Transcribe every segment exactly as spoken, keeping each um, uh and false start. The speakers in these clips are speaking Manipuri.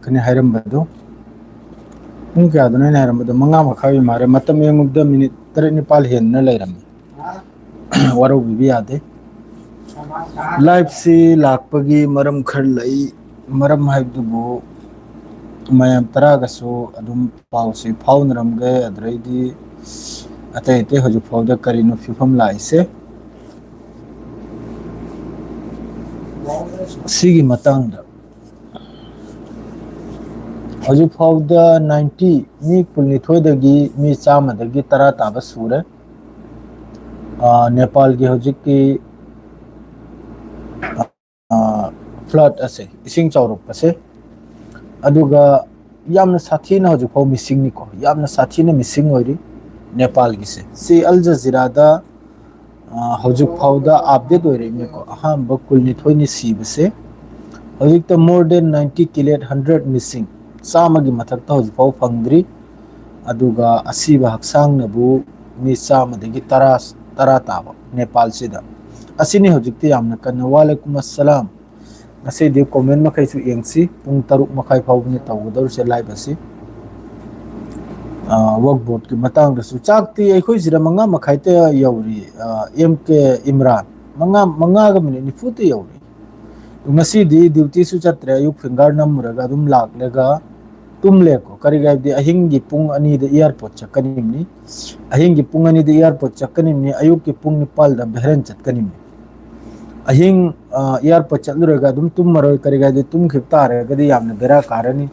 ꯂꯥꯛꯀꯅꯤ ꯍꯥꯏꯔꯝꯕꯗꯣ꯫ ꯄꯨꯡ ꯀꯌꯥꯗꯅꯣ ꯑꯩꯅ ꯍꯥꯏꯔꯝꯕꯗꯣ? ꯃꯉꯥ ꯃꯈꯥꯏ ꯑꯣꯏ ꯃꯥꯜꯂꯦ꯫ ꯃꯇꯝ ꯌꯦꯡꯉꯨꯕꯗ ꯃꯤꯅꯤꯠ ꯇꯔꯦꯠ ꯅꯤꯄꯥꯜ ꯍꯦꯟꯅ ꯂꯩꯔꯝꯃꯦ꯫ ꯋꯥꯔꯧꯕꯤꯕ ꯌꯥꯗꯦ꯫ Live ꯁꯤ ꯂꯥꯛꯄꯒꯤ ꯃꯔꯝ ꯈꯔ ꯂꯩ꯫ ꯃꯔꯝ ꯍꯥꯏꯕꯗꯨꯕꯨ, ꯃꯌꯥꯝ ꯇꯔꯥꯒꯁꯨ ꯑꯗꯨꯝ ꯄꯥꯎꯁꯤ ꯐꯥꯎꯅꯔꯝꯒꯦ꯫ ꯑꯗꯨꯗꯩꯗꯤ ꯑꯇꯩ ꯑꯇꯩ ꯍꯧꯖꯤꯛ ꯐꯥꯎꯗ ꯀꯔꯤꯅꯣ ꯐꯤꯕꯝ ꯂꯥꯛꯏꯁꯦ, ꯁꯤꯒꯤ ꯃꯇꯥꯡꯗ꯫ ꯍꯧꯖꯤꯛ ꯐꯥꯎꯗ ninety, ꯃꯤ ꯀꯨꯟꯅꯤꯊꯣꯏꯗꯒꯤ ꯃꯤ ꯆꯥꯝꯃꯗꯒꯤ ꯇꯔꯥ ꯇꯥꯕ ꯁꯨꯔꯦ꯫ ꯑ, ꯅꯦꯄꯥꯜꯒꯤ ꯍꯧꯖꯤꯛꯀꯤ, ꯑ, flood ꯑꯁꯦ, ꯏꯁꯤꯡ ꯆꯥꯎꯔꯛꯄꯁꯦ, ꯑꯗꯨꯒ ꯌꯥꯝꯅ ꯁꯥꯊꯤꯅ ꯍꯧꯖꯤꯛ ꯐꯥꯎ missing ꯅꯤꯀꯣ, ꯌꯥꯝꯅ ꯁꯥꯊꯤꯅ missing ꯑꯣꯏꯔꯤ ꯅꯦꯄꯥꯜꯒꯤꯁꯦ꯫ ꯁꯤ ꯑꯜ ꯖꯖꯤꯔꯥꯗ, ꯑ, ꯍꯧꯖꯤꯛ ꯐꯥꯎꯗ update ꯑꯣꯏꯔꯛꯏꯅꯤꯀꯣ, ꯑꯍꯥꯟꯕ ꯀꯨꯟꯅꯤꯊꯣꯏꯅꯤ ꯁꯤꯕꯁꯦ꯫ ꯍꯧꯖꯤꯛꯇ more than ninety killed, hundred missing, ꯆꯥꯝꯃꯒꯤ ꯃꯊꯛꯇ ꯍꯧꯖꯤꯛ ꯐꯥꯎ ꯐꯪꯗ꯭ꯔꯤ꯫ ꯑꯗꯨꯒ ꯑꯁꯤꯕ ꯍꯛꯆꯥꯡꯅꯕꯨ ꯃꯤ ꯆꯥꯝꯃꯗꯒꯤ ꯇꯔꯥ, ꯇꯔꯥ ꯇꯥꯕ ꯅꯦꯄꯥꯜꯁꯤꯗ꯫ ꯑꯁꯤꯅꯤ ꯍꯧꯖꯤꯛꯇꯤ ꯌꯥꯝꯅ ꯀꯟꯅ꯫ ꯋꯥꯂꯩꯀꯨꯝ ꯑꯁꯂꯥꯝ꯫ ꯉꯁꯤꯗꯤ comment ꯃꯈꯩꯁꯨ ꯌꯦꯡꯁꯤ꯫ ꯄꯨꯡ ꯇꯔꯨꯛ ꯃꯈꯥꯏ ꯐꯥꯎꯕꯅꯤ ꯇꯧꯒꯗꯧꯔꯤꯁꯦ live ꯑꯁꯤ꯫ ꯑ, ꯋꯛꯐ ꯕꯣꯔꯗꯀꯤ ꯃꯇꯥꯡꯗꯁꯨ, ꯆꯥꯛꯇꯤ ꯑꯩꯈꯣꯏ ꯁꯤꯗ ꯃꯉꯥ ꯃꯈꯥꯏꯗ ꯌꯧꯔꯤ꯫ ꯑ, M K ꯏꯝꯔꯥꯟ, ꯃꯉꯥ, ꯃꯉꯥꯒ ꯃꯤꯅꯤꯠ ꯅꯤꯐꯨꯗ ꯌꯧꯔꯤ꯫ ꯉꯁꯤꯗꯤ duty ꯁꯨ ꯆꯠꯇ꯭ꯔꯦ, ꯑꯌꯨꯛ finger ꯅꯝꯃꯨꯔꯒ ꯑꯗꯨꯝ ꯂꯥꯛꯂꯒ ꯇꯨꯝꯂꯦꯀꯣ꯫ ꯀꯔꯤꯒꯤ ꯍꯥꯏꯕꯗꯤ ꯑꯍꯤꯡꯒꯤ ꯄꯨꯡ ꯑꯅꯤꯗ airport ꯆꯠꯀꯅꯤꯕꯅꯤ꯫ ꯑꯍꯤꯡꯒꯤ ꯄꯨꯡ ꯑꯅꯤꯗ airport ꯆꯠꯀꯅꯤꯕꯅꯤ, ꯑꯌꯨꯛꯀꯤ ꯄꯨꯡ ꯅꯤꯄꯥꯜꯗ ꯕꯦꯍꯔꯦꯟ ꯆꯠꯀꯅꯤꯕꯅꯤ꯫ ꯑꯍꯤꯡ, ꯑ, airport ꯆꯠꯂꯨꯔꯒ ꯑꯗꯨꯝ ꯇꯨꯝꯃꯔꯣꯏ, ꯀꯔꯤꯒꯤ ꯍꯥꯏꯕꯗꯤ ꯇꯨꯝꯈꯤꯕ ꯇꯥꯔꯒꯗꯤ ꯌꯥꯝꯅ ꯕꯦꯔꯥ ꯀꯥꯔꯅꯤ꯫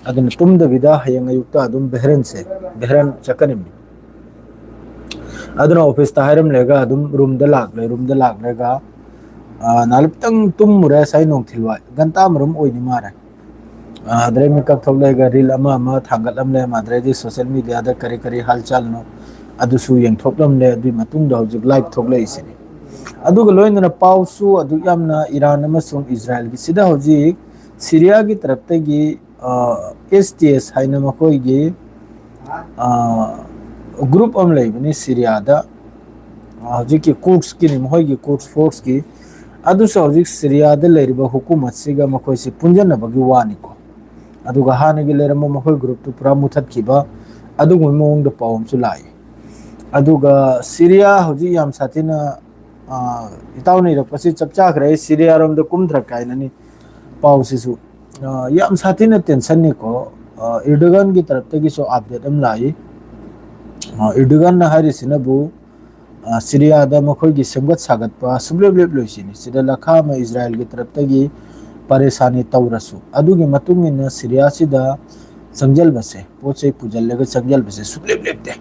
ꯑꯗꯨꯅ ꯇꯨꯝꯗꯕꯤꯗ ꯍꯌꯦꯡ ꯑꯌꯨꯛꯇ ꯑꯗꯨꯝ ꯕꯦꯍꯔꯦꯟꯁꯦ, ꯕꯦꯍꯔꯦꯟ ꯆꯠꯀꯅꯤꯕꯅꯤ꯫ ꯑꯗꯨꯅ office ꯇ ꯍꯥꯏꯔꯝꯂꯒ ꯑꯗꯨꯝ room ꯗ ꯂꯥꯛꯂꯦ, room ꯗ ꯂꯥꯛꯂꯒ, ꯑ, ꯅꯍꯥꯟ ꯈꯤꯇꯪ ꯇꯨꯝꯃꯨꯔꯦ ꯉꯁꯥꯏ ꯅꯨꯡꯊꯤꯜ ꯋꯥꯏ, ꯘꯟꯇꯥ ꯑꯃꯔꯣꯝ ꯑꯣꯏꯅꯤ ꯃꯥꯔꯦ꯫ ꯑ, ꯑꯗꯩ ꯃꯤꯀꯞ ꯊꯣꯛꯂꯛꯑꯒ reel ꯑꯃ ꯑꯃ ꯊꯥꯡꯒꯠꯂꯝꯂꯦ, ꯑꯗꯩꯗꯤ social media ꯗ ꯀꯔꯤ ꯀꯔꯤ ꯍꯜꯆꯜꯅꯣ ꯑꯗꯨꯁꯨ ꯌꯦꯡꯊꯣꯛꯂꯝꯂꯦ꯫ ꯑꯗꯨꯒꯤ ꯃꯇꯨꯡꯗ ꯍꯧꯖꯤꯛ live ꯊꯣꯛꯂꯛꯏꯁꯤꯅꯤ꯫ ꯑꯗꯨꯒ ꯂꯣꯏꯅꯅ ꯄꯥꯎꯁꯨ ꯑꯗꯨꯛ ꯌꯥꯝꯅ ꯏꯔꯥꯟ ꯑꯃꯁꯨꯡ ꯏꯖꯔꯥꯏꯜꯒꯤꯁꯤꯗ ꯍꯧꯖꯤꯛ ꯁꯤꯔꯤꯌꯥꯒꯤ ꯇꯔꯞꯇꯒꯤ, ꯑ, S T S ꯍꯥꯏꯅ ꯃꯈꯣꯏꯒꯤ, ꯑ, group ꯑꯃ ꯂꯩꯕꯅꯤ ꯁꯤꯔꯤꯌꯥꯗ꯫ ꯑ, ꯍꯧꯖꯤꯛꯀꯤ ꯀꯨꯔꯗꯁꯀꯤꯅꯤ, ꯃꯈꯣꯏꯒꯤ ꯀꯨꯔꯗꯁ force ꯀꯤ꯫ ꯑꯗꯨꯁꯨ ꯍꯧꯖꯤꯛ ꯁꯤꯔꯤꯌꯥꯗ ꯂꯩꯔꯤꯕ ꯍꯨꯀꯨꯃꯠꯁꯤꯒ ꯃꯈꯣꯏꯁꯤ ꯄꯨꯟꯖꯟꯅꯕꯒꯤ ꯋꯥꯅꯤꯀꯣ꯫ ꯑꯗꯨꯒ ꯍꯥꯟꯅꯒꯤ ꯂꯩꯔꯝꯕ ꯃꯈꯣꯏ ꯒ꯭ꯔꯨꯞꯇꯨ ꯄꯨꯔꯥ ꯃꯨꯊꯠꯈꯤꯕ, ꯑꯗꯨꯒꯨꯝꯕ ꯃꯑꯣꯡꯗ ꯄꯥꯎ ꯑꯃꯁꯨ ꯂꯥꯛꯏ꯫ ꯑꯗꯨꯒ ꯁꯤꯔꯤꯌꯥ ꯍꯧꯖꯤꯛ ꯌꯥꯝ ꯁꯥꯊꯤꯅ, ꯑ, ꯏꯇꯥꯎꯅ ꯏꯔꯛꯄꯁꯤ ꯆꯞ ꯆꯥꯈ꯭ꯔꯦ, ꯁꯤꯔꯤꯌꯥꯔꯣꯝꯗ ꯀꯨꯝꯊꯔꯛꯀꯦ ꯍꯥꯏꯅꯅꯤ ꯄꯥꯎꯁꯤꯁꯨ꯫ ꯑ, ꯌꯥꯝ ꯁꯥꯊꯤꯅ ꯇꯦꯟꯁꯟꯅꯤꯀꯣ꯫ ꯑ, ꯏꯔꯗꯣꯒꯥꯟꯒꯤ ꯇꯔꯞꯇꯒꯤꯁꯨ ꯑꯞꯗꯦꯠ ꯑꯃ ꯂꯥꯛꯏ꯫ ꯑ, ꯏꯔꯗꯣꯒꯥꯟꯅ ꯍꯥꯏꯔꯤꯁꯤꯅꯕꯨ, ꯑ, ꯁꯤꯔꯤꯌꯥꯗ ꯃꯈꯣꯏꯒꯤ ꯁꯦꯝꯒꯠ ꯁꯥꯒꯠꯄ ꯁꯨꯡꯂꯦꯞ ꯂꯦꯞꯂꯣꯏꯁꯤꯅꯤ꯫ ꯁꯤꯗ ꯂꯈꯥ ꯑꯃ ꯏꯖꯔꯥꯏꯜꯒꯤ ꯇꯔꯞꯇꯒꯤ ꯄꯔꯦꯁꯥꯅꯤ ꯇꯧꯔꯁꯨ, ꯑꯗꯨꯒꯤ ꯃꯇꯨꯡ ꯏꯟꯅ ꯁꯤꯔꯤꯌꯥꯁꯤꯗ ꯆꯪꯁꯤꯜꯕꯁꯦ, ꯄꯣꯠ ꯆꯩ ꯄꯨꯁꯤꯜꯂꯒ ꯆꯪꯁꯤꯜꯕꯁꯦ ꯁꯨꯡꯂꯦꯞ ꯂꯦꯞꯇꯦ꯫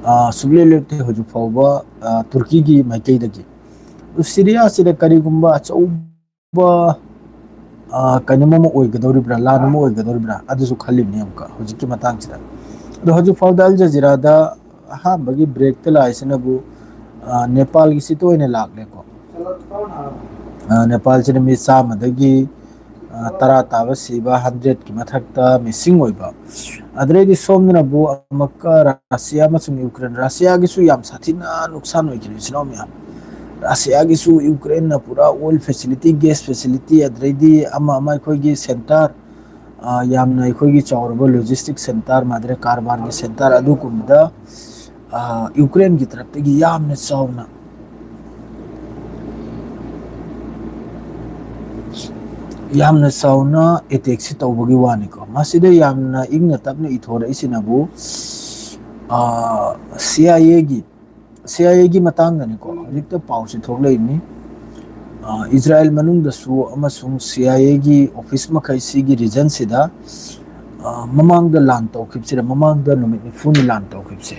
ꯑ, ꯁꯨꯡꯂꯦꯞ ꯂꯦꯞꯇꯦ ꯍꯧꯖꯤꯛ ꯐꯥꯎꯕ, ꯑ, ꯇꯨꯔꯀꯤꯒꯤ ꯃꯥꯏꯀꯩꯗꯒꯤ꯫ ꯑꯗꯨ ꯁꯤꯔꯤꯌꯥꯁꯤꯗ ꯀꯔꯤꯒꯨꯝꯕ ꯑꯆꯧꯕ, ꯑ, ꯀꯩꯅꯣꯝ ꯑꯃ ꯑꯣꯏꯒꯗꯧꯔꯤꯕ꯭ꯔꯥ, ꯂꯥꯟ ꯑꯃ ꯑꯣꯏꯒꯗꯧꯔꯤꯕ꯭ꯔꯥ, ꯑꯗꯨꯁꯨ ꯈꯜꯂꯤꯕꯅꯤ ꯑꯃꯨꯛꯀ ꯍꯧꯖꯤꯛꯀꯤ ꯃꯇꯥꯡꯁꯤꯗ꯫ ꯑꯗꯣ ꯍꯧꯖꯤꯛ ꯐꯥꯎꯗ ꯑꯜ ꯖꯖꯤꯔꯥꯗ ꯑꯍꯥꯟꯕꯒꯤ ꯕ꯭ꯔꯦꯛꯇ ꯂꯥꯛꯏꯁꯤꯅꯕꯨ, ꯑ, ꯅꯦꯄꯥꯜꯒꯤꯁꯤꯗ ꯑꯣꯏꯅ ꯂꯥꯛꯂꯦꯀꯣ꯫ ꯑ, ꯅꯦꯄꯥꯜꯁꯤꯗ ꯃꯤ ꯆꯥꯝꯃꯗꯒꯤ, ꯑ, ꯇꯔꯥ ꯇꯥꯕ ꯁꯤꯕ, ꯍꯟꯗ꯭ꯔꯦꯠꯀꯤ ꯃꯊꯛꯇ ꯃꯤꯁꯤꯡ ꯑꯣꯏꯕ꯫ ꯑꯗꯨꯗꯩꯗꯤ ꯁꯣꯝꯗꯅꯕꯨ ꯑꯃꯨꯛꯀ ꯔꯁꯤꯌꯥ ꯑꯃꯁꯨꯡ ꯌꯨꯀ꯭ꯔꯦꯟ, ꯔꯁꯤꯌꯥꯒꯤꯁꯨ ꯌꯥꯝ ꯁꯥꯊꯤꯅ ꯅꯨꯡꯁꯥꯟ ꯑꯣꯏꯈꯤꯕ, ꯏꯆꯤꯟ ꯏꯅꯥꯎ ꯃꯌꯥꯝ꯫ ꯔꯁꯤꯌꯥꯒꯤꯁꯨ ꯌꯨꯀ꯭ꯔꯦꯟꯅ ꯄꯨꯔꯥ ꯑꯣꯏꯜ ꯐꯦꯁꯤꯂꯤꯇꯤ, ꯒ꯭ꯌꯥꯁ ꯐꯦꯁꯤꯂꯤꯇꯤ, ꯑꯗꯨꯗꯩꯗꯤ ꯑꯃ ꯑꯃ ꯑꯩꯈꯣꯏꯒꯤ ꯁꯦꯟꯇꯔ, ꯑ, ꯌꯥꯝꯅ ꯑꯩꯈꯣꯏꯒꯤ ꯆꯥꯎꯔꯕ ꯂꯣꯖꯤꯁꯇꯤꯛ ꯁꯦꯟꯇꯔ, ꯃꯥꯗ꯭ꯔꯦ ꯀꯔꯕꯥꯔꯒꯤ ꯁꯦꯟꯇꯔ ꯑꯗꯨꯒꯨꯝꯕꯗ, ꯑ, ꯌꯨꯀ꯭ꯔꯦꯟꯒꯤ ꯇꯔꯞꯇꯒꯤ ꯌꯥꯝꯅ ꯆꯥꯎꯅ, ꯌꯥꯝꯅ ꯆꯥꯎꯅ ꯑꯦꯇꯦꯛꯁꯤ ꯇꯧꯕꯒꯤ ꯋꯥꯅꯤꯀꯣ꯫ ꯃꯁꯤꯗ ꯌꯥꯝꯅ ꯏꯪꯅ ꯇꯞꯅ ꯏꯊꯣꯔꯛꯏꯁꯤꯅꯕꯨ, ꯑ, ꯁꯤ ꯑꯥꯏ ꯑꯦꯒꯤ, ꯁꯤ ꯑꯥꯏ ꯑꯦꯒꯤ ꯃꯇꯥꯡꯗꯅꯤꯀꯣ ꯍꯧꯖꯤꯛꯇ ꯄꯥꯎꯁꯤ ꯊꯣꯛꯂꯛꯏꯕꯅꯤ꯫ ꯑ, ꯏꯖꯔꯥꯌꯦꯜ ꯃꯅꯨꯡꯗꯁꯨ ꯑꯃꯁꯨꯡ ꯁꯤ ꯑꯥꯏ ꯑꯦꯒꯤ ꯑꯣꯐꯤꯁ ꯃꯈꯩꯁꯤꯒꯤ ꯔꯤꯖꯟꯁꯤꯗ, ꯑ, ꯃꯃꯥꯡꯗ ꯂꯥꯟ ꯇꯧꯈꯤꯕꯁꯤꯗ, ꯃꯃꯥꯡꯗ ꯅꯨꯃꯤꯠ ꯅꯤꯐꯨꯅꯤ ꯂꯥꯟ ꯇꯧꯈꯤꯕꯁꯦ,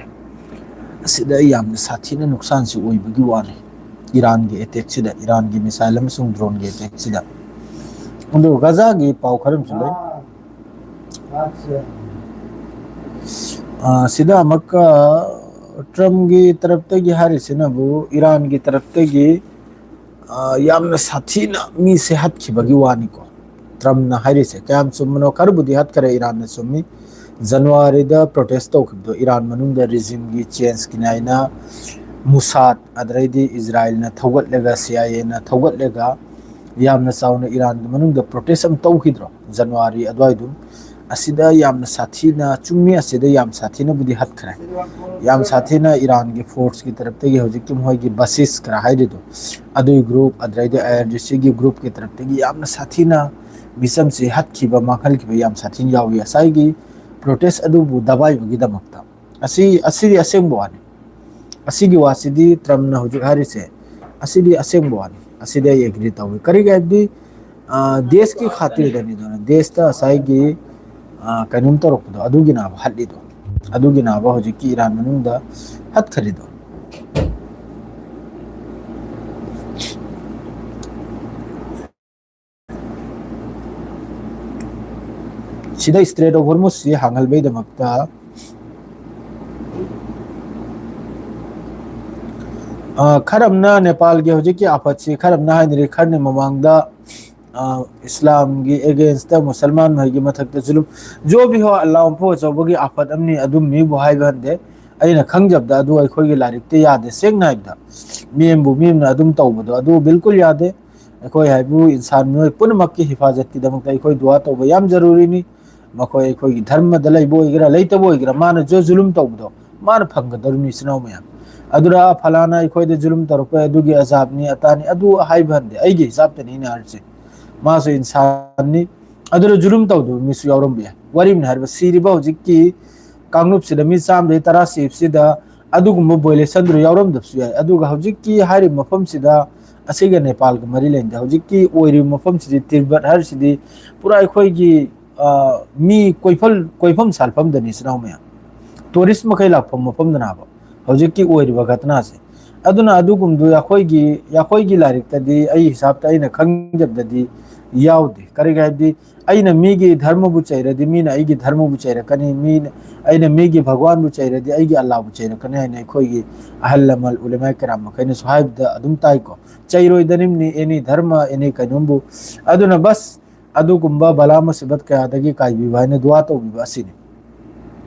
ꯑꯁꯤꯗ ꯌꯥꯝꯅ ꯁꯥꯊꯤꯅ ꯅꯨꯡꯁꯥꯟꯁꯤ ꯑꯣꯏꯕꯒꯤ ꯋꯥꯅꯤ꯫ ꯏꯔꯥꯟꯒꯤ ꯑꯦꯇꯦꯛꯁꯤꯗ, ꯏꯔꯥꯟꯒꯤ ꯃꯤꯁꯥꯏꯜ ꯑꯃꯁꯨꯡ ꯗ꯭ꯔꯣꯟꯒꯤ ꯑꯦꯇꯦꯛꯁꯤꯗ꯫ ꯑꯗꯨ ꯒꯖꯥꯒꯤ ꯄꯥꯎ ꯈꯔ ꯑꯃꯁꯨ ꯂꯩ꯫ ꯑ, ꯁꯤꯗ ꯑꯃꯨꯛꯀ ꯇ꯭ꯔꯝꯒꯤ ꯇꯔꯞꯇꯒꯤ ꯍꯥꯏꯔꯤꯁꯤꯅꯕꯨ ꯏꯔꯥꯟꯒꯤ ꯇꯔꯞꯇꯒꯤ, ꯑ, ꯌꯥꯝꯅ ꯁꯥꯊꯤꯅ ꯃꯤꯁꯦ ꯍꯥꯠꯈꯤꯕꯒꯤ ꯋꯥꯅꯤꯀꯣ꯫ ꯇ꯭ꯔꯝꯅ ꯍꯥꯏꯔꯤꯁꯦ ꯀꯌꯥꯝ ꯆꯨꯝꯕꯅꯣ? ꯈꯔꯕꯨꯗꯤ ꯍꯥꯠꯈꯔꯦ, ꯏꯔꯥꯟꯅ ꯆꯨꯝꯃꯤ꯫ ꯖꯅꯋꯥꯔꯤꯗ ꯄ꯭ꯔꯣꯇꯦꯁ ꯇꯧꯈꯤꯕꯗꯣ, ꯏꯔꯥꯟ ꯃꯅꯨꯡꯗ ꯔꯤꯖꯤꯝꯒꯤ ꯆꯦꯟꯖꯀꯤꯅꯤ ꯍꯥꯏꯅ ꯃꯨꯁꯥꯗ, ꯑꯗꯩꯗꯤ ꯏꯖꯔꯥꯌꯦꯜꯅ ꯊꯧꯒꯠꯂꯒ, ꯁꯤ ꯑꯥꯏ ꯑꯦꯅ ꯊꯧꯒꯠꯂꯒ ꯌꯥꯝꯅ ꯆꯥꯎꯅ ꯏꯔꯥꯟꯒꯤ ꯃꯅꯨꯡꯗ protest ꯑꯃ ꯇꯧꯈꯤꯗ꯭ꯔꯣ, ꯖꯅꯋꯥꯔꯤ ꯑꯗꯨꯋꯥꯏꯗꯨ? ꯑꯁꯤꯗ ꯌꯥꯝꯅ ꯁꯥꯊꯤꯅ, ꯆꯨꯝꯃꯤ, ꯑꯁꯤꯗ ꯌꯥꯝ ꯁꯥꯊꯤꯅꯕꯨꯗꯤ ꯍꯠꯈ꯭ꯔꯦ, ꯌꯥꯝ ꯁꯥꯊꯤꯅ ꯏꯔꯥꯟꯒꯤ forceꯀꯤ ꯇꯔꯞꯇꯒꯤ ꯍꯧꯖꯤꯛꯀꯤ ꯃꯈꯣꯏꯒꯤ ꯕꯥꯁꯤꯁ ꯈꯔ ꯍꯥꯏꯔꯤꯗꯣ, ꯑꯗꯨꯒꯤ group, ꯑꯗꯩꯗꯤ IRGCꯒꯤ groupꯀꯤ ꯇꯔꯞꯇꯒꯤ ꯌꯥꯝꯅ ꯁꯥꯊꯤꯅ ꯃꯤꯆꯝꯁꯤ ꯍꯠꯈꯤꯕ, ꯃꯥꯡꯍꯟꯈꯤꯕ ꯌꯥꯝ ꯁꯥꯊꯤꯅ ꯌꯥꯎꯏ ꯉꯁꯥꯏꯒꯤ protest ꯑꯗꯨꯕꯨ ꯗꯕꯥꯏꯕꯒꯤꯗꯃꯛꯇ꯫ ꯑꯁꯤ, ꯑꯁꯤꯗꯤ ꯑꯁꯦꯡꯕ ꯋꯥꯅꯤ꯫ ꯑꯁꯤꯒꯤ ꯋꯥꯁꯤꯗꯤ ꯇ꯭ꯔꯝꯞꯅ ꯍꯧꯖꯤꯛ ꯍꯥꯏꯔꯤꯁꯦ, ꯑꯁꯤꯗꯤ ꯑꯁꯦꯡꯕ ꯋꯥꯅꯤ꯫ ꯑꯁꯤꯗꯤ ꯑꯩ agree ꯇꯧꯏ꯫ ꯀꯔꯤꯒꯤ ꯍꯥꯏꯕꯗꯤ, ꯑ, ꯗꯦꯁꯀꯤ ꯈꯥꯇꯤꯔꯗꯅꯤꯗꯅ, ꯗꯦꯁꯇ ꯉꯁꯥꯏꯒꯤ, ꯑ, ꯀꯩꯅꯣꯝ ꯇꯧꯔꯛꯄꯗꯣ, ꯑꯗꯨꯒꯤꯅꯦꯕ ꯍꯠꯂꯤꯗꯣ, ꯑꯗꯨꯒꯤꯅꯦꯕ ꯍꯧꯖꯤꯛꯀꯤ ꯏꯔꯥꯟ ꯃꯅꯨꯡꯗ ꯍꯠꯊꯔꯤꯗꯣ꯫ ꯁꯤꯗ Strait of Hormuzꯁꯤ ꯍꯥꯡꯍꯟꯕꯩꯗꯃꯛꯇ, ꯑ, ꯈꯔ ꯑꯃꯅ ꯅꯦꯄꯥꯜꯒꯤ ꯍꯧꯖꯤꯛꯀꯤ ꯑꯥꯐꯠꯁꯤ ꯈꯔ ꯑꯃꯅ ꯍꯥꯏꯅꯔꯤ, ꯈꯔꯅ ꯃꯃꯥꯡꯗ, ꯑ, ꯏꯁꯂꯥꯝꯒꯤ againstꯇ ꯃꯨꯁꯜꯃꯥꯟ ꯍꯣꯏꯒꯤ ꯃꯊꯛꯇ ꯖꯨꯂꯨꯝ, ꯖꯣ ꯚꯤ ꯍꯣ ꯑꯜꯂꯥꯍ ꯃꯄꯨ ꯑꯆꯧꯕꯒꯤ ꯑꯥꯐꯠ ꯑꯃꯅꯤ, ꯑꯗꯨꯝ ꯃꯤꯕꯨ ꯍꯥꯏꯕ ꯍꯟꯗꯦ꯫ ꯑꯩꯅ ꯈꯪꯖꯕꯗ ꯑꯗꯨ ꯑꯩꯈꯣꯏꯒꯤ ꯂꯥꯏꯔꯤꯛꯇ ꯌꯥꯗꯦ꯫ ꯁꯦꯡꯅ ꯍꯥꯏꯕꯗ, ꯃꯤ ꯑꯃꯕꯨ ꯃꯤ ꯑꯃꯅ ꯑꯗꯨꯝ ꯇꯧꯕꯗꯣ ꯑꯗꯨ ꯕꯤꯜꯀꯨꯜ ꯌꯥꯗꯦ꯫ ꯑꯩꯈꯣꯏ ꯍꯥꯏꯕꯨ ꯏꯟꯁꯥꯟ ꯃꯤꯑꯣꯏ ꯄꯨꯝꯅꯃꯛꯀꯤ ꯍꯤꯐꯥꯖꯠꯀꯤꯗꯃꯛꯇ ꯑꯩꯈꯣꯏ ꯗꯨꯋꯥ ꯇꯧꯕ ꯌꯥꯝ ꯖꯔꯨꯔꯤꯅꯤ꯫ ꯃꯈꯣꯏ ꯑꯩꯈꯣꯏꯒꯤ ꯙꯔꯃꯗ ꯂꯩꯕ ꯑꯣꯏꯒꯦꯔꯥ ꯂꯩꯇꯕ ꯑꯣꯏꯒꯦꯔꯥ, ꯃꯥꯅ ꯖꯨ-, ꯖꯨꯂꯨꯝ ꯇꯧꯕꯗꯣ ꯃꯥꯅ ꯐꯪꯒꯗꯧꯔꯤꯕꯅꯤ, ꯏꯆꯤꯟ ꯏꯅꯥꯎ ꯃꯌꯥꯝ꯫ ꯑꯗꯨꯅ ꯐꯂꯥꯅ ꯑꯩꯈꯣꯏꯗ ꯖꯨꯂꯨꯝ ꯇꯧꯔꯛꯄ ꯑꯗꯨꯒꯤ ꯑꯖꯥꯕꯅꯤ ꯑꯇꯥꯅꯤ ꯑꯗꯨ ꯍꯥꯏꯕ ꯍꯟꯗꯦ, ꯑꯩꯒꯤ ꯍꯤꯁꯥꯕꯇꯅꯤ ꯑꯩꯅ ꯍꯥꯏꯔꯤꯁꯦ꯫ ꯃꯥꯁꯨ ꯏꯟꯁꯥꯟꯅꯤ꯫ ꯑꯗꯨꯅ ꯖꯨꯂꯨꯝ ꯇꯧꯗꯕ ꯃꯤꯁꯨ ꯌꯥꯎꯔꯝꯕ ꯌꯥꯏ꯫ ꯋꯥꯔꯤꯕꯨꯅ ꯍꯥꯏꯔꯤꯕ, ꯁꯤꯔꯤꯕ ꯍꯧꯖꯤꯛꯀꯤ ꯀꯥꯡꯂꯨꯞꯁꯤꯗ, ꯃꯤ ꯆꯥꯝꯃꯗꯒꯤ ꯇꯔꯥ ꯁꯤꯕꯁꯤꯗ ꯑꯗꯨꯒꯨꯝꯕ violationꯗꯨ ꯌꯥꯎꯔꯝꯗꯕꯁꯨ ꯌꯥꯏ꯫ ꯑꯗꯨꯒ ꯍꯧꯖꯤꯛꯀꯤ ꯍꯥꯏꯔꯤꯕ ꯃꯐꯝꯁꯤꯗ, ꯑꯁꯤꯒ ꯅꯦꯄꯥꯜꯒ ꯃꯔꯤ ꯂꯩꯅꯗꯦ꯫ ꯍꯧꯖꯤꯛꯀꯤ ꯑꯣꯏꯔꯤꯕ ꯃꯐꯝꯁꯤꯗꯤ, ꯇꯤꯔꯕꯠ ꯍꯥꯏꯔꯤꯁꯤꯗꯤ ꯄꯨꯔꯥ ꯑꯩꯈꯣꯏꯒꯤ, ꯑ, ꯃꯤ ꯀꯣꯏꯐꯝ, ꯀꯣꯏꯐꯝ ꯁꯥꯠꯐꯝꯗꯅꯤ, ꯏꯆꯤꯟ ꯏꯅꯥꯎ ꯃꯌꯥꯝ꯫ Tourist ꯃꯈꯩ ꯂꯥꯛꯐꯝ ꯃꯐꯝꯗꯅꯦꯕ ꯍꯧꯖꯤꯛꯀꯤ ꯑꯣꯏꯔꯤꯕ ꯘꯇꯅꯥꯁꯦ꯫ ꯑꯗꯨꯅ ꯑꯗꯨꯒꯨꯝꯗꯨ ꯑꯩꯈꯣꯏꯒꯤ, ꯑꯩꯈꯣꯏꯒꯤ ꯂꯥꯏꯔꯤꯛꯇꯗꯤ, ꯑꯩ ꯍꯤꯁꯥꯕꯇ ꯑꯩꯅ ꯈꯪꯖꯕꯗꯗꯤ ꯌꯥꯎꯗꯦ꯫ ꯀꯔꯤꯒꯤ ꯍꯥꯏꯕꯗꯤ, ꯑꯩꯅ ꯃꯤꯒꯤ ꯙꯔꯃꯕꯨ ꯆꯩꯔꯗꯤ ꯃꯤꯅ ꯑꯩꯒꯤ ꯙꯔꯃꯕꯨ ꯆꯩꯔꯛꯀꯅꯤ, ꯃꯤꯅ, ꯑꯩꯅ ꯃꯤꯒꯤ ꯚꯒꯋꯥꯟꯕꯨ ꯆꯩꯔꯗꯤ ꯑꯩꯒꯤ ꯑꯜꯂꯥꯍꯕꯨ ꯆꯩꯔꯛꯀꯅꯤ ꯍꯥꯏꯅ ꯑꯩꯈꯣꯏꯒꯤ ꯑꯍꯜ ꯂꯃꯟ ꯎꯂꯦꯃꯥ ꯀꯔꯥꯝ ꯃꯈꯩꯅꯁꯨ ꯍꯥꯏꯕꯗ ꯑꯗꯨꯝ ꯇꯥꯏꯀꯣ꯫ ꯆꯩꯔꯣꯏꯗꯅꯤꯝꯅꯤ any ꯙꯔꯃ, any ꯀꯩꯅꯣꯝꯕꯨ꯫ ꯑꯗꯨꯅ ꯕꯁ, ꯑꯗꯨꯒꯨꯝꯕ ꯕꯂꯥ ꯃꯨꯁꯤꯕꯠ ꯀꯌꯥꯗꯒꯤ ꯀꯥꯏꯕꯤꯕ ꯍꯥꯏꯅ ꯗꯨꯋꯥ ꯇꯧꯕꯤꯕ ꯑꯁꯤꯅꯤ꯫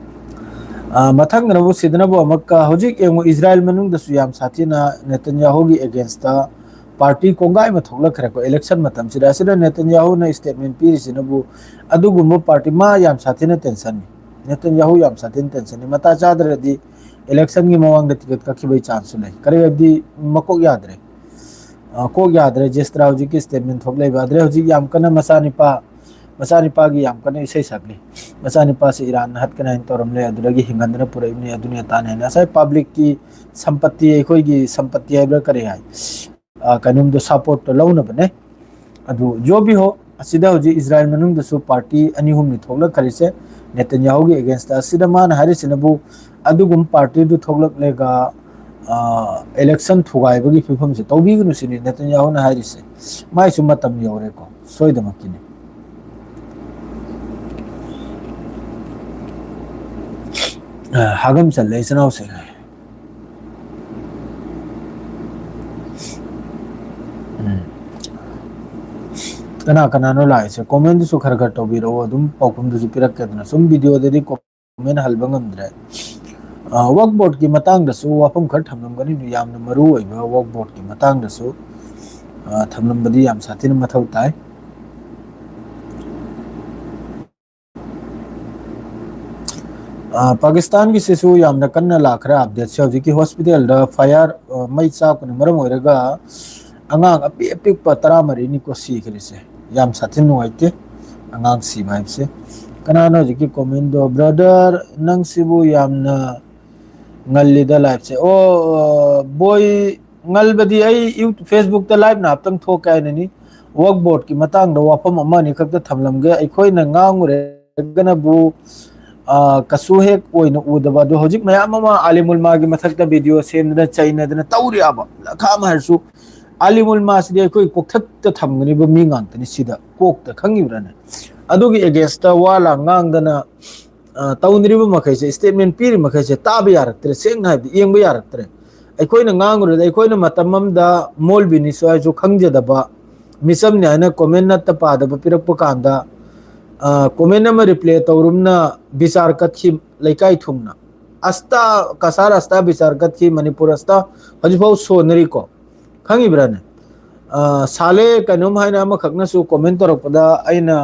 ꯑ, ꯃꯊꯪꯗꯅꯕꯨ ꯁꯤꯗꯅꯕꯨ ꯑꯃꯨꯛꯀ ꯍꯧꯖꯤꯛ ꯌꯦꯡꯉꯨ, ꯏꯖꯔꯥꯏꯜ ꯃꯅꯨꯡꯗꯁꯨ ꯌꯥꯝ ꯁꯥꯊꯤꯅ ꯅꯦꯇꯟꯌꯥꯍꯨꯒꯤ againstꯇ ꯄꯥꯔꯇꯤ ꯀꯣꯡꯒꯥꯏ ꯑꯃ ꯊꯣꯛꯂꯛꯈ꯭ꯔꯦꯀꯣ ꯏꯂꯦꯛꯁꯟ ꯃꯇꯝꯁꯤꯗ꯫ ꯑꯁꯤꯗ ꯅꯦꯇꯟꯌꯥꯍꯨꯅ ꯁ꯭ꯇꯦꯠꯃꯦꯟ ꯄꯤꯔꯤꯁꯤꯅꯕꯨ ꯑꯗꯨꯒꯨꯝꯕ ꯄꯥꯔꯇꯤ, ꯃꯥ ꯌꯥꯝ ꯁꯥꯊꯤꯅ ꯇꯦꯟꯁꯟꯅꯤ꯫ ꯅꯦꯇꯟꯌꯥꯍꯨ ꯌꯥꯝ ꯁꯥꯊꯤꯅ ꯇꯦꯟꯁꯟꯅꯤ꯫ ꯃꯇꯥ ꯆꯥꯗ꯭ꯔꯗꯤ ꯏꯂꯦꯛꯁꯟꯒꯤ ꯃꯃꯥꯡꯗ ꯇꯤꯀꯦꯠ ꯀꯛꯈꯤꯕꯒꯤ ꯆꯥꯟꯁꯁꯨ ꯂꯩ꯫ ꯀꯔꯤ ꯍꯥꯏꯕꯗꯤ ꯃꯀꯣꯛ ꯌꯥꯗ꯭ꯔꯦ꯫ ꯑ, ꯀꯣꯛ ꯌꯥꯗ꯭ꯔꯦ ꯖꯦꯁꯇ꯭ꯔꯥ ꯍꯧꯖꯤꯛꯀꯤ ꯁ꯭ꯇꯦꯠꯃꯦꯟ ꯊꯣꯛꯂꯛꯏꯕ꯫ ꯑꯗꯨꯗꯩ ꯍꯧꯖꯤꯛ ꯌꯥꯝ ꯀꯟꯅ ꯃꯆꯥꯅꯤꯄꯥ, ꯃꯆꯥꯅꯤꯄꯥꯒꯤ ꯌꯥꯝ ꯀꯟꯅ ꯏꯁꯩ ꯁꯛꯂꯤ꯫ ꯃꯆꯥꯅꯤꯄꯥꯁꯤ ꯏꯔꯥꯟꯅ ꯍꯠꯀꯅꯤ ꯍꯥꯏꯅ ꯇꯧꯔꯝꯂꯦ, ꯑꯗꯨꯗꯒꯤ ꯍꯤꯡꯍꯟꯗꯅ ꯄꯨꯔꯛꯏꯕꯅꯤ, ꯑꯗꯨꯅꯤ ꯑꯇꯥꯅꯤ ꯍꯥꯏꯅ꯫ ꯉꯁꯥꯏ ꯄꯕ꯭ꯂꯤꯛꯀꯤ ꯁꯝꯄꯠꯇꯤ, ꯑꯩꯈꯣꯏꯒꯤ ꯁꯝꯄꯠꯇꯤ ꯍꯥꯏꯕ꯭ꯔꯥ ꯀꯔꯤ ꯍꯥꯏ? ꯑ, ꯀꯩꯅꯣꯝꯗꯣ ꯁꯞꯄꯣꯔꯠꯇꯣ ꯂꯧꯅꯕꯅꯦ꯫ ꯑꯗꯨ ꯖꯣꯕꯤ ꯍꯣ, ꯑꯁꯤꯗ ꯍꯧꯖꯤꯛ ꯏꯖꯔꯥꯌꯦꯜ ꯃꯅꯨꯡꯗꯁꯨ ꯄꯥꯔꯇꯤ ꯑꯅꯤ ꯑꯍꯨꯝꯅꯤ ꯊꯣꯛꯂꯛꯈ꯭ꯔꯤꯁꯦ ꯅꯦꯇꯟꯌꯥꯍꯨꯒꯤ ꯑꯦꯒꯦꯟꯁꯇ꯫ ꯑꯁꯤꯗ ꯃꯥꯅ ꯍꯥꯏꯔꯤꯁꯤꯅꯕꯨ ꯑꯗꯨꯒꯨꯝꯕ ꯄꯥꯔꯇꯤꯗꯨ ꯊꯣꯛꯂꯛꯂꯒ, ꯑ, ꯏꯂꯦꯛꯁꯟ ꯊꯨꯒꯥꯏꯕꯒꯤ ꯐꯤꯕꯝꯁꯦ ꯇꯧꯕꯤꯒꯅꯨ ꯁꯤꯅꯤ ꯅꯦꯇꯟꯌꯥꯍꯨꯅ ꯍꯥꯏꯔꯤꯁꯦ꯫ ꯃꯥꯏꯁꯨ ꯃꯇꯝ ꯌꯧꯔꯦꯀꯣ, ꯁꯣꯏꯗꯃꯛꯀꯤꯅꯤ꯫ ꯑ, ꯍꯥꯒꯝ ꯆꯜꯂꯦ ꯏꯆꯤꯟ ꯏꯅꯥꯎꯁꯦ꯫ ꯎꯝ꯫ ꯀꯅꯥ ꯀꯅꯥꯅꯣ ꯂꯥꯛꯏꯁꯦ? ꯀꯣꯃꯦꯟꯗꯨꯁꯨ ꯈꯔ ꯈꯔ ꯇꯧꯕꯤꯔꯛꯑꯣ, ꯑꯗꯨꯝ ꯄꯥꯎꯈꯨꯝꯗꯨꯁꯨ ꯄꯤꯔꯛꯀꯦꯗꯅ꯫ ꯁꯨꯝ ꯚꯤꯗꯤꯑꯣꯗꯗꯤ ꯀꯣꯃꯦꯟ ꯍꯜꯕ ꯉꯝꯗ꯭ꯔꯦ꯫ ꯑ, ꯋꯛꯐ ꯕꯣꯔꯗꯀꯤ ꯃꯇꯥꯡꯗꯁꯨ ꯋꯥꯐꯝ ꯈꯔ ꯊꯝꯂꯝꯒꯅꯤ, ꯑꯗꯨ ꯌꯥꯝꯅ ꯃꯔꯨ ꯑꯣꯏꯕ ꯋꯛꯐ ꯕꯣꯔꯗꯀꯤ ꯃꯇꯥꯡꯗꯁꯨ, ꯑ, ꯊꯝꯂꯝꯕꯗꯤ ꯌꯥꯝ ꯁꯥꯊꯤꯅ ꯃꯊꯧ ꯇꯥꯏ꯫ ꯑ, ꯄꯥꯀꯤꯁꯇꯥꯟꯒꯤꯁꯤꯁꯨ ꯌꯥꯝꯅ ꯀꯟꯅ ꯂꯥꯛꯈ꯭ꯔꯦ ꯑꯞꯗꯦꯠꯁꯦ꯫ ꯍꯧꯖꯤꯛꯀꯤ ꯍꯣꯁꯄꯤꯇꯥꯜꯗ ꯐꯥꯌꯔ, ꯑ, ꯃꯩ ꯆꯥꯛꯄꯅ ꯃꯔꯝ ꯑꯣꯏꯔꯒ ꯑꯉꯥꯡ ꯑꯄꯤꯛ ꯑꯄꯤꯛꯄ ꯇꯔꯥꯃꯔꯤꯅꯤꯀꯣ ꯁꯤꯈ꯭ꯔꯤꯁꯦ꯫ ꯌꯥꯝ ꯁꯥꯊꯤꯅ ꯅꯨꯡꯉꯥꯏꯇꯦ ꯑꯉꯥꯡ ꯁꯤꯕ ꯍꯥꯏꯕꯁꯦ꯫ ꯀꯅꯥꯅꯣ ꯍꯧꯖꯤꯛꯀꯤ ꯀꯣꯃꯦꯟꯗꯣ? "ꯕ꯭ꯔꯗꯔ, ꯅꯪꯁꯤꯕꯨ ꯌꯥꯝꯅ ꯉꯜꯂꯤꯗ ꯂꯥꯏꯐꯁꯦ"꯫ ꯑꯣ, ꯕꯣꯏ, ꯉꯜꯕꯗꯤ ꯑꯩ ꯌꯨ-, ꯐꯦꯁꯕꯨꯛꯇ ꯂꯥꯏꯚ ꯉꯥꯏꯍꯥꯛꯇꯪ ꯊꯣꯛꯀꯦ ꯍꯥꯏꯅꯅꯤ꯫ ꯋꯛꯐ ꯕꯣꯔꯗꯀꯤ ꯃꯇꯥꯡꯗ ꯋꯥꯐꯝ ꯑꯃ ꯑꯅꯤ ꯈꯛꯇ ꯊꯝꯂꯝꯒꯦ꯫ ꯑꯩꯈꯣꯏꯅ ꯉꯥꯡꯉꯨꯔꯒꯅꯕꯨ, ꯑ, ꯀꯩꯁꯨ ꯍꯦꯛ ꯑꯣꯏꯅ ꯎꯗꯕ꯫ ꯑꯗꯣ ꯍꯧꯖꯤꯛ ꯃꯌꯥꯝ ꯑꯃ ꯑꯥꯂꯤꯃꯨꯜꯃꯥꯒꯤ ꯃꯊꯛꯇ ꯚꯤꯗꯤꯑꯣ ꯁꯦꯝꯗꯅ ꯆꯩꯅꯗꯅ ꯇꯧꯔꯤꯑꯕ꯫ ꯂꯈꯥ ꯑꯃ ꯍꯥꯏꯔꯁꯨ ꯑꯥꯂꯤꯃꯨꯜꯃꯥꯁꯤꯗꯤ ꯑꯩꯈꯣꯏ ꯀꯣꯛꯊꯛꯇ ꯊꯝꯒꯅꯤꯕ ꯃꯤ ꯉꯥꯛꯇꯅꯤ ꯁꯤꯗ꯫ ꯀꯣꯛꯇ ꯈꯪꯉꯤꯕ꯭ꯔꯥꯅꯦ? ꯑꯗꯨꯒꯤ ꯑꯦꯒꯦꯟꯁꯇ ꯋꯥ ꯂꯥꯡ ꯉꯥꯡꯗꯅ, ꯑ, ꯇꯧꯅꯔꯤꯕ ꯃꯈꯩꯁꯦ, ꯁ꯭ꯇꯦꯠꯃꯦꯟ ꯄꯤꯔꯤ ꯃꯈꯩꯁꯦ ꯇꯥꯕ ꯌꯥꯔꯛꯇ꯭ꯔꯦ꯫ ꯁꯦꯡꯅ ꯍꯥꯏꯕꯗꯤ ꯌꯦꯡꯕ ꯌꯥꯔꯛꯇ꯭ꯔꯦ꯫ ꯑꯩꯈꯣꯏꯅ ꯉꯥꯡꯉꯨꯔꯗꯤ ꯑꯩꯈꯣꯏꯅ ꯃꯇꯝ ꯑꯃꯗ ꯃꯣꯜꯕꯤꯅꯤꯁꯨ ꯍꯥꯏꯁꯨ ꯈꯪꯖꯗꯕ ꯃꯤꯆꯝꯅꯤ ꯍꯥꯏꯅ ꯀꯣꯃꯦꯟ ꯅꯠꯇ ꯄꯥꯗꯕ ꯄꯤꯔꯛꯄ ꯀꯥꯟꯗ, ꯑ, ꯀꯣꯃꯦꯟ ꯑꯃ ꯔꯤꯄ꯭ꯂꯥꯏ ꯇꯧꯔꯨꯝꯅ ꯕꯤꯆꯥꯔ ꯀꯠꯈꯤ ꯂꯩꯀꯥꯏ ꯊꯨꯡꯅ꯫ ꯑꯁꯇꯥ, ꯀꯁꯥꯔ ꯑꯁꯇꯥ ꯕꯤꯆꯥꯔ ꯀꯠꯈꯤ, ꯃꯅꯤꯄꯨꯔ ꯑꯁꯇꯥ ꯍꯧꯖꯤꯛꯐꯥꯎ ꯁꯣꯟꯅꯔꯤꯀꯣ꯫ ꯈꯪꯉꯤꯕ꯭ꯔꯥꯅꯦ? ꯑ, ꯁꯥꯂꯦ ꯀꯩꯅꯣꯝ ꯍꯥꯏꯅ ꯑꯃꯈꯛꯅꯁꯨ comment ꯇꯧꯔꯛꯄꯗ ꯑꯩꯅ,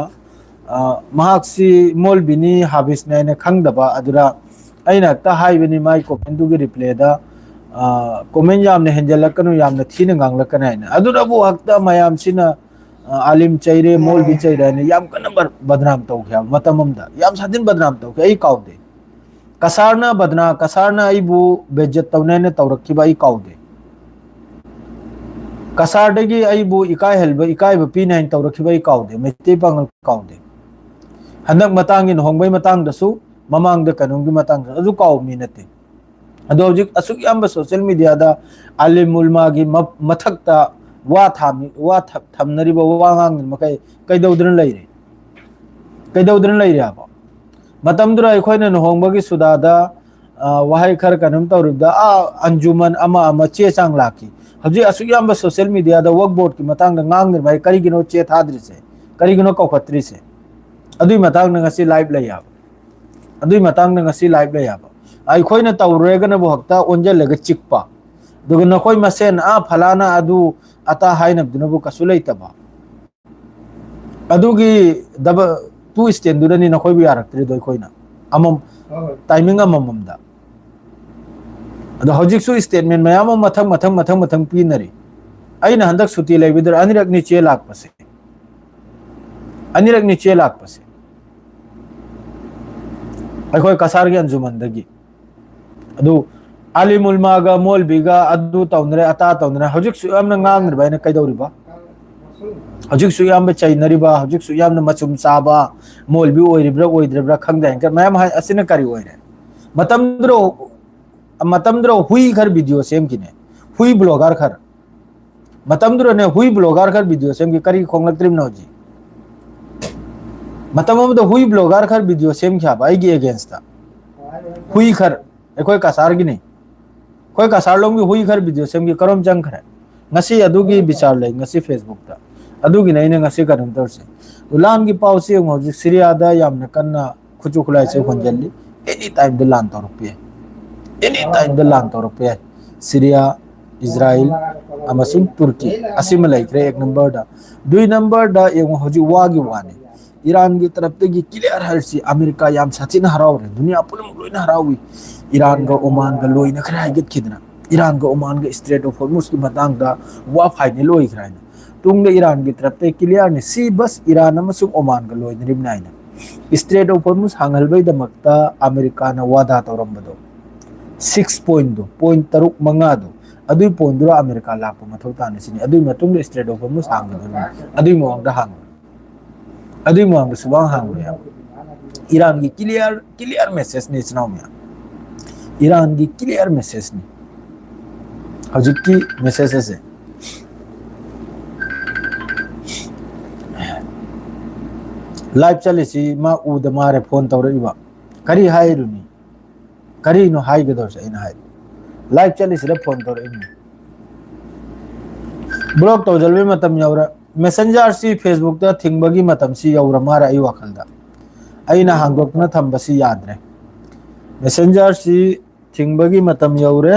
ꯑ, ꯃꯍꯥꯛꯁꯤ ꯃꯣꯜꯕꯤꯅꯤ ꯍꯥꯕꯤꯁꯅꯦ ꯍꯥꯏꯅ ꯈꯪꯗꯕ ꯑꯗꯨꯗ ꯑꯩꯅ ꯍꯦꯛꯇ ꯍꯥꯏꯕꯅꯤ ꯃꯥꯏ commentꯗꯨꯒꯤ replyꯗ, ꯑ, "Comment ꯌꯥꯝꯅ ꯍꯦꯟꯖꯜꯂꯛꯀꯅꯨ, ꯌꯥꯝꯅ ꯊꯤꯅ ꯉꯥꯡꯂꯛꯀꯅꯨ" ꯍꯥꯏꯅ꯫ ꯑꯗꯨꯅꯕꯨ ꯍꯦꯛꯇ ꯃꯌꯥꯝꯁꯤꯅ, ꯑ, ꯑꯥꯂꯤꯝ ꯆꯩꯔꯦ, ꯃꯣꯜꯕꯤ ꯆꯩꯔꯦ ꯍꯥꯏꯅ ꯌꯥꯝ ꯀꯟꯅ ꯕ-, ꯕꯗꯅꯥꯝ ꯇꯧꯈꯤ ꯍꯥꯏꯕ ꯃꯇꯝ ꯑꯃꯗ꯫ ꯌꯥꯝ ꯁꯥꯊꯤꯅ ꯕꯗꯅꯥꯝ ꯇꯧꯈꯤ, ꯑꯩ ꯀꯥꯎꯗꯦ꯫ ꯀꯁꯥꯔꯅ ꯕꯗꯅꯥ, ꯀꯁꯥꯔꯅ ꯑꯩꯕꯨ ꯕꯦꯏꯖꯠ ꯇꯧꯅꯦꯅ ꯇꯧꯔꯛꯈꯤꯕ ꯑꯩ ꯀꯥꯎꯗꯦ꯫ ꯀꯁꯥꯔꯗꯒꯤ ꯑꯩꯕꯨ ꯏꯀꯥꯏꯍꯜꯕ, ꯏꯀꯥꯏꯕ ꯄꯤꯅꯦ ꯍꯥꯏꯅ ꯇꯧꯔꯛꯈꯤꯕ ꯑꯩ ꯀꯥꯎꯗꯦ꯫ ꯃꯩꯇꯩ ꯄꯥꯉꯜ ꯀꯥꯎꯗꯦ꯫ ꯍꯟꯗꯛ ꯃꯇꯥꯡꯒꯤ ꯂꯨꯍꯣꯡꯕꯩ ꯃꯇꯥꯡꯗꯁꯨ, ꯃꯃꯥꯡꯗ ꯀꯩꯅꯣꯝꯒꯤ ꯃꯇꯥꯡꯗꯁꯨ, ꯑꯗꯨ ꯀꯥꯎꯕ ꯃꯤ ꯅꯠꯇꯦ꯫ ꯑꯗꯣ ꯍꯧꯖꯤꯛ ꯑꯁꯨꯛ ꯌꯥꯝꯕ social mediaꯗ ꯑꯥꯂꯤꯝ ꯎꯂꯃꯥꯒꯤ ꯃ-, ꯃꯊꯛꯇ ꯋꯥ ꯊꯥꯝꯃꯤ, ꯋꯥ ꯊ-, ꯊꯝꯅꯔꯤꯕ, ꯋꯥ ꯉꯥꯡꯉꯤ ꯃꯈꯩ ꯀꯩꯗꯧꯗꯨꯅ ꯂꯩꯔꯤ? ꯀꯩꯗꯧꯗꯨꯅ ꯂꯩꯔꯤ ꯍꯥꯏꯕ? ꯃꯇꯝꯗꯨꯗ ꯑꯩꯈꯣꯏꯅ ꯂꯨꯍꯣꯡꯕꯒꯤ ꯁꯨꯗꯥꯗ, ꯑ, ꯋꯥꯍꯩ ꯈꯔ ꯀꯩꯅꯣꯝ ꯇꯧꯔꯤꯕꯗ, ꯑ, ꯑꯟꯖꯨꯃꯟ ꯑꯃ ꯑꯃ ꯆꯦ ꯆꯥꯡ ꯂꯥꯛꯈꯤ꯫ ꯍꯧꯖꯤꯛ ꯑꯁꯨꯛ ꯌꯥꯝꯕ social mediaꯗ ꯋꯛꯐ ꯕꯣꯔꯗꯀꯤ ꯃꯇꯥꯡꯗ ꯉꯥꯡꯅꯔꯤꯕ ꯍꯥꯏ, ꯀꯔꯤꯒꯤꯅꯣ ꯆꯦ ꯊꯥꯗ꯭ꯔꯤꯁꯦ? ꯀꯔꯤꯒꯤꯅꯣ ꯀꯧꯈꯠꯇ꯭ꯔꯤꯁꯦ? ꯑꯗꯨꯏ ꯃꯇꯥꯡꯗ ꯉꯁꯤ live ꯂꯩ ꯍꯥꯏꯕ꯫ ꯑꯗꯨꯏ ꯃꯇꯥꯡꯗ ꯉꯁꯤ live ꯂꯩ ꯍꯥꯏꯕ꯫ ꯑꯩꯈꯣꯏꯅ ꯇꯧꯔꯨꯔꯒꯅꯕꯨ ꯍꯦꯛꯇ ꯑꯣꯟꯁꯤꯜꯂꯒ ꯆꯤꯛꯄ, ꯑꯗꯨꯒ ꯅꯈꯣꯏ ꯃꯁꯦꯟ, ꯑꯥ, ꯐꯂꯥꯅ ꯑꯗꯨ ꯑꯇꯥ ꯍꯥꯏꯅꯕꯗꯨꯅꯕꯨ ꯀꯩꯁꯨ ꯂꯩꯇꯕ꯫ ꯑꯗꯨꯒꯤ double, two standꯗꯨꯗꯅꯤ ꯅꯈꯣꯏꯕꯨ ꯌꯥꯔꯛꯇ꯭ꯔꯤꯗꯣ ꯑꯩꯈꯣꯏꯅ꯫ ꯑꯃꯃꯝ, ꯍꯣꯏ, ꯍꯣꯏ꯫ Timing ꯑꯃꯃꯝꯗ꯫ ꯑꯗꯣ ꯍꯧꯖꯤꯛꯁꯨ statement ꯃꯌꯥꯝ ꯑꯃ ꯃꯊꯪ, ꯃꯊꯪ, ꯃꯊꯪ, ꯃꯊꯪ ꯄꯤꯅꯔꯤ꯫ ꯑꯩꯅ ꯍꯟꯗꯛ ꯁꯨꯇꯤ ꯂꯩꯕꯗꯨꯗ ꯑꯅꯤꯔꯛꯅꯤ ꯆꯦ ꯂꯥꯛꯄꯁꯦ꯫ ꯑꯅꯤꯔꯛꯅꯤ ꯆꯦ ꯂꯥꯛꯄꯁꯦ꯫ ꯑꯩꯈꯣꯏ ꯀꯁꯥꯔꯒꯤ ꯑꯟꯖꯨꯃꯟꯗꯒꯤ꯫ ꯑꯗꯨ ꯑꯥꯂꯤꯝ ꯎꯂꯃꯥꯒ ꯃꯣꯜꯕꯤꯒ ꯑꯗꯨ ꯇꯧꯅꯔꯦ, ꯑꯇꯥ ꯇꯧꯅꯔꯦ꯫ ꯍꯧꯖꯤꯛꯁꯨ ꯌꯥꯝꯅ ꯉꯥꯡꯅꯔꯤꯕ ꯍꯥꯏꯅ ꯀꯩꯗꯧꯔꯤꯕ? ꯍꯧꯖꯤꯛꯁꯨ ꯌꯥꯝꯅ ꯆꯩꯅꯔꯤꯕ, ꯍꯧꯖꯤꯛꯁꯨ ꯌꯥꯝꯅ ꯃꯆꯨꯝ ꯆꯥꯕ, ꯃꯣꯜꯕꯤ ꯑꯣꯏꯔꯤꯕ꯭ꯔꯥ ꯑꯣꯏꯗ꯭ꯔꯤꯕ꯭ꯔꯥ ꯈꯪꯗꯦ ꯍꯥꯏꯅ ꯃꯌꯥꯝ ꯍꯥꯏ-, ꯑꯁꯤꯅ ꯀꯔꯤ ꯑꯣꯏꯔꯦ? ꯃꯇꯝꯗꯨꯗ, ꯃꯇꯝꯗꯨꯗ ꯍꯨꯏ ꯈꯔ video ꯁꯦꯝꯈꯤꯅꯦ, ꯍꯨꯏ blogger ꯈꯔ꯫ ꯃꯇꯝꯗꯨꯗꯅꯦ ꯍꯨꯏ blogger ꯈꯔ video ꯁꯦꯝꯈꯤ, ꯀꯔꯤ ꯈꯣꯡꯂꯛꯇ꯭ꯔꯤꯕꯅꯣ ꯍꯧꯖꯤꯛ? ꯃꯇꯝ ꯑꯃꯗ ꯍꯨꯏ blogger ꯈꯔ video ꯁꯦꯝꯈꯤ ꯍꯥꯏꯕ ꯑꯩꯒꯤ againstꯇ꯫ ꯍꯨꯏ ꯈꯔ, ꯑꯩꯈꯣꯏ ꯀꯁꯥꯔꯒꯤꯅꯤ꯫ ꯑꯩꯈꯣꯏ ꯀꯁꯥꯔ ꯂꯣꯝꯒꯤ ꯍꯨꯏ ꯈꯔ video ꯁꯦꯝꯈꯤ, ꯀꯔꯣꯝ ꯆꯪꯈ꯭ꯔꯦ? ꯉꯁꯤ ꯑꯗꯨꯒꯤ ꯕꯤꯆꯥꯔ ꯂꯩ, ꯉꯁꯤ Facebookꯇ꯫ ꯑꯗꯨꯒꯤꯅꯦ ꯑꯩꯅ ꯉꯁꯤ ꯀꯩꯅꯣ ꯇꯧꯔꯤꯁꯦ꯫ ꯏꯔꯥꯟꯒꯤ ꯄꯥꯎꯁꯦ ꯌꯦꯡꯉꯨ, ꯍꯧꯖꯤꯛ ꯁꯤꯔꯤꯌꯥꯗ ꯌꯥꯝꯅ ꯀꯟꯅ ꯈꯨꯠꯁꯨ ꯈꯨꯠꯂꯥꯏꯁꯦ ꯍꯣꯟꯖꯜꯂꯤ꯫ Any timeꯗ ꯂꯥꯟ ꯇꯧꯔꯛꯄ ꯌꯥꯏ꯫ Any timeꯗ ꯂꯥꯟ ꯇꯧꯔꯛꯄ ꯌꯥꯏ꯫ ꯁꯤꯔꯤꯌꯥ, ꯏꯖꯔꯥꯏꯜ ꯑꯃꯁꯨꯡ ꯇꯨꯔꯀꯤ꯫ ꯑꯁꯤꯃ ꯂꯩꯈ꯭ꯔꯦ ꯑꯦꯛ ꯅꯝꯕꯔꯗ꯫ ꯗꯨꯏ ꯅꯝꯕꯔꯗ ꯌꯦꯡꯉꯣ, ꯍꯧꯖꯤꯛ ꯋꯥꯒꯤ ꯋꯥꯅꯤ꯫ ꯏꯔꯥꯟꯒꯤ ꯇꯔꯞꯇꯒꯤ ꯀꯤꯂꯤꯌꯥꯔ ꯍꯥꯏꯔꯁꯤ ꯑꯃꯦꯔꯤꯀꯥ ꯌꯥꯝ ꯁꯥꯊꯤꯅ ꯍꯔꯥꯎꯔꯦ, ꯗꯨꯅꯤꯌꯥ ꯄꯨꯝꯅꯃꯛ ꯂꯣꯏꯅ ꯍꯔꯥꯎꯏ꯫ ꯏꯔꯥꯟꯒ ꯑꯣꯃꯥꯟꯒ ꯂꯣꯏꯅꯈ꯭ꯔꯦ ꯍꯥꯏꯒꯠꯈꯤꯗꯅ, ꯏꯔꯥꯟꯒ ꯑꯣꯃꯥꯟꯒ ꯏꯁꯇ꯭ꯔꯦꯠ ꯑꯣꯐ ꯍꯣꯔꯃꯨꯁꯀꯤ ꯃꯇꯥꯡꯗ ꯋꯥ ꯐꯥꯏꯅꯦꯜ ꯑꯣꯏꯈ꯭ꯔꯦ ꯍꯥꯏꯅ꯫ ꯇꯨꯡꯗ ꯏꯔꯥꯟꯒꯤ ꯇꯔꯞꯇꯒꯤ ꯀꯤꯂꯤꯌꯥꯔꯅꯤ, ꯁꯤ ꯕꯁ ꯏꯔꯥꯟ ꯑꯃꯁꯨꯡ ꯑꯣꯃꯥꯟꯒ ꯂꯣꯏꯅꯔꯤꯕꯅꯤ ꯍꯥꯏꯅ꯫ ꯏꯁꯇ꯭ꯔꯦꯠ ꯑꯣꯐ ꯍꯣꯔꯃꯨꯁ ꯍꯥꯡꯍꯜꯕꯩꯗꯃꯛꯇ ꯑꯃꯦꯔꯤꯀꯥꯅ ꯋꯥꯗꯥ ꯇꯧꯔꯝꯕꯗꯣ, ꯁꯤꯛꯁ ꯄꯣꯏꯟꯗꯣ, ꯄꯣꯏꯟ ꯇꯔꯨꯛ ꯃꯉꯥꯗꯣ, ꯑꯗꯨꯏ ꯄꯣꯏꯟꯗꯨꯗ ꯑꯃꯦꯔꯤꯀꯥ ꯂꯥꯛꯄ ꯃꯊꯧ ꯇꯥꯅ ꯁꯤꯅꯤ꯫ ꯑꯗꯨꯏ ꯃꯇꯨꯡꯗ ꯏꯁꯇ꯭ꯔꯦꯠ ꯑꯣꯐ ꯍꯣꯔꯃꯨꯁ ꯍꯥꯡꯒꯗꯣꯏꯅꯤ꯫ ꯑꯗꯨꯏ ꯃꯑꯣꯡꯗ ꯍꯥꯡꯕ꯫ ꯑꯗꯨꯏ ꯃꯃꯥꯡꯗ ꯁꯨꯕꯥꯡ ꯍꯥꯡꯕ ꯌꯥꯕ꯫ ꯏꯔꯥꯟꯒꯤ ꯀꯤꯂꯤꯌꯥꯔ, ꯀꯤꯂꯤꯌꯥꯔ ꯃꯦꯁꯦꯖꯅꯤ, ꯏꯆꯤꯟ ꯏꯅꯥꯎ ꯃꯌꯥꯝ꯫ ꯏꯔꯥꯟꯒꯤ ꯀꯤꯂꯤꯌꯥꯔ ꯃꯦꯁꯦꯖꯅꯤ ꯍꯧꯖꯤꯛꯀꯤ ꯃꯦꯁꯦꯖ ꯑꯁꯦ꯫ ꯂꯥꯏꯚ ꯆꯠꯂꯤꯁꯤ ꯃꯥ ꯎꯗ ꯃꯥꯔꯦ ꯐꯣꯟ ꯇꯧꯔꯛꯏꯕ꯫ ꯀꯔꯤ ꯍꯥꯏꯔꯨꯅꯤ? ꯀꯔꯤꯅꯣ ꯍꯥꯏꯒꯗꯧꯔꯤꯁꯦ ꯑꯩꯅ ꯍꯥꯏꯕ? ꯂꯥꯏꯚ ꯆꯠꯂꯤꯁꯤꯗ ꯐꯣꯟ ꯇꯧꯔꯛꯏꯅꯤ꯫ ꯕ꯭ꯂꯣꯛ ꯇꯧꯁꯤꯟꯕꯒꯤ ꯃꯇꯝ ꯌꯧꯔꯦ꯫ ꯃꯦꯁꯦꯟꯖꯔꯁꯤ ꯐꯦꯁꯕꯨꯛꯇ ꯊꯤꯡꯕꯒꯤ ꯃꯇꯝꯁꯤ ꯌꯧꯔ ꯃꯥꯜꯂꯦ ꯑꯩ ꯋꯥꯈꯜꯗ꯫ ꯑꯩꯅ ꯍꯥꯡꯗꯣꯛꯇꯨꯅ ꯊꯝꯕꯁꯤ ꯌꯥꯗ꯭ꯔꯦ꯫ ꯃꯦꯁꯦꯟꯖꯔꯁꯤ ꯊꯤꯡꯕꯒꯤ ꯃꯇꯝ ꯌꯧꯔꯦ꯫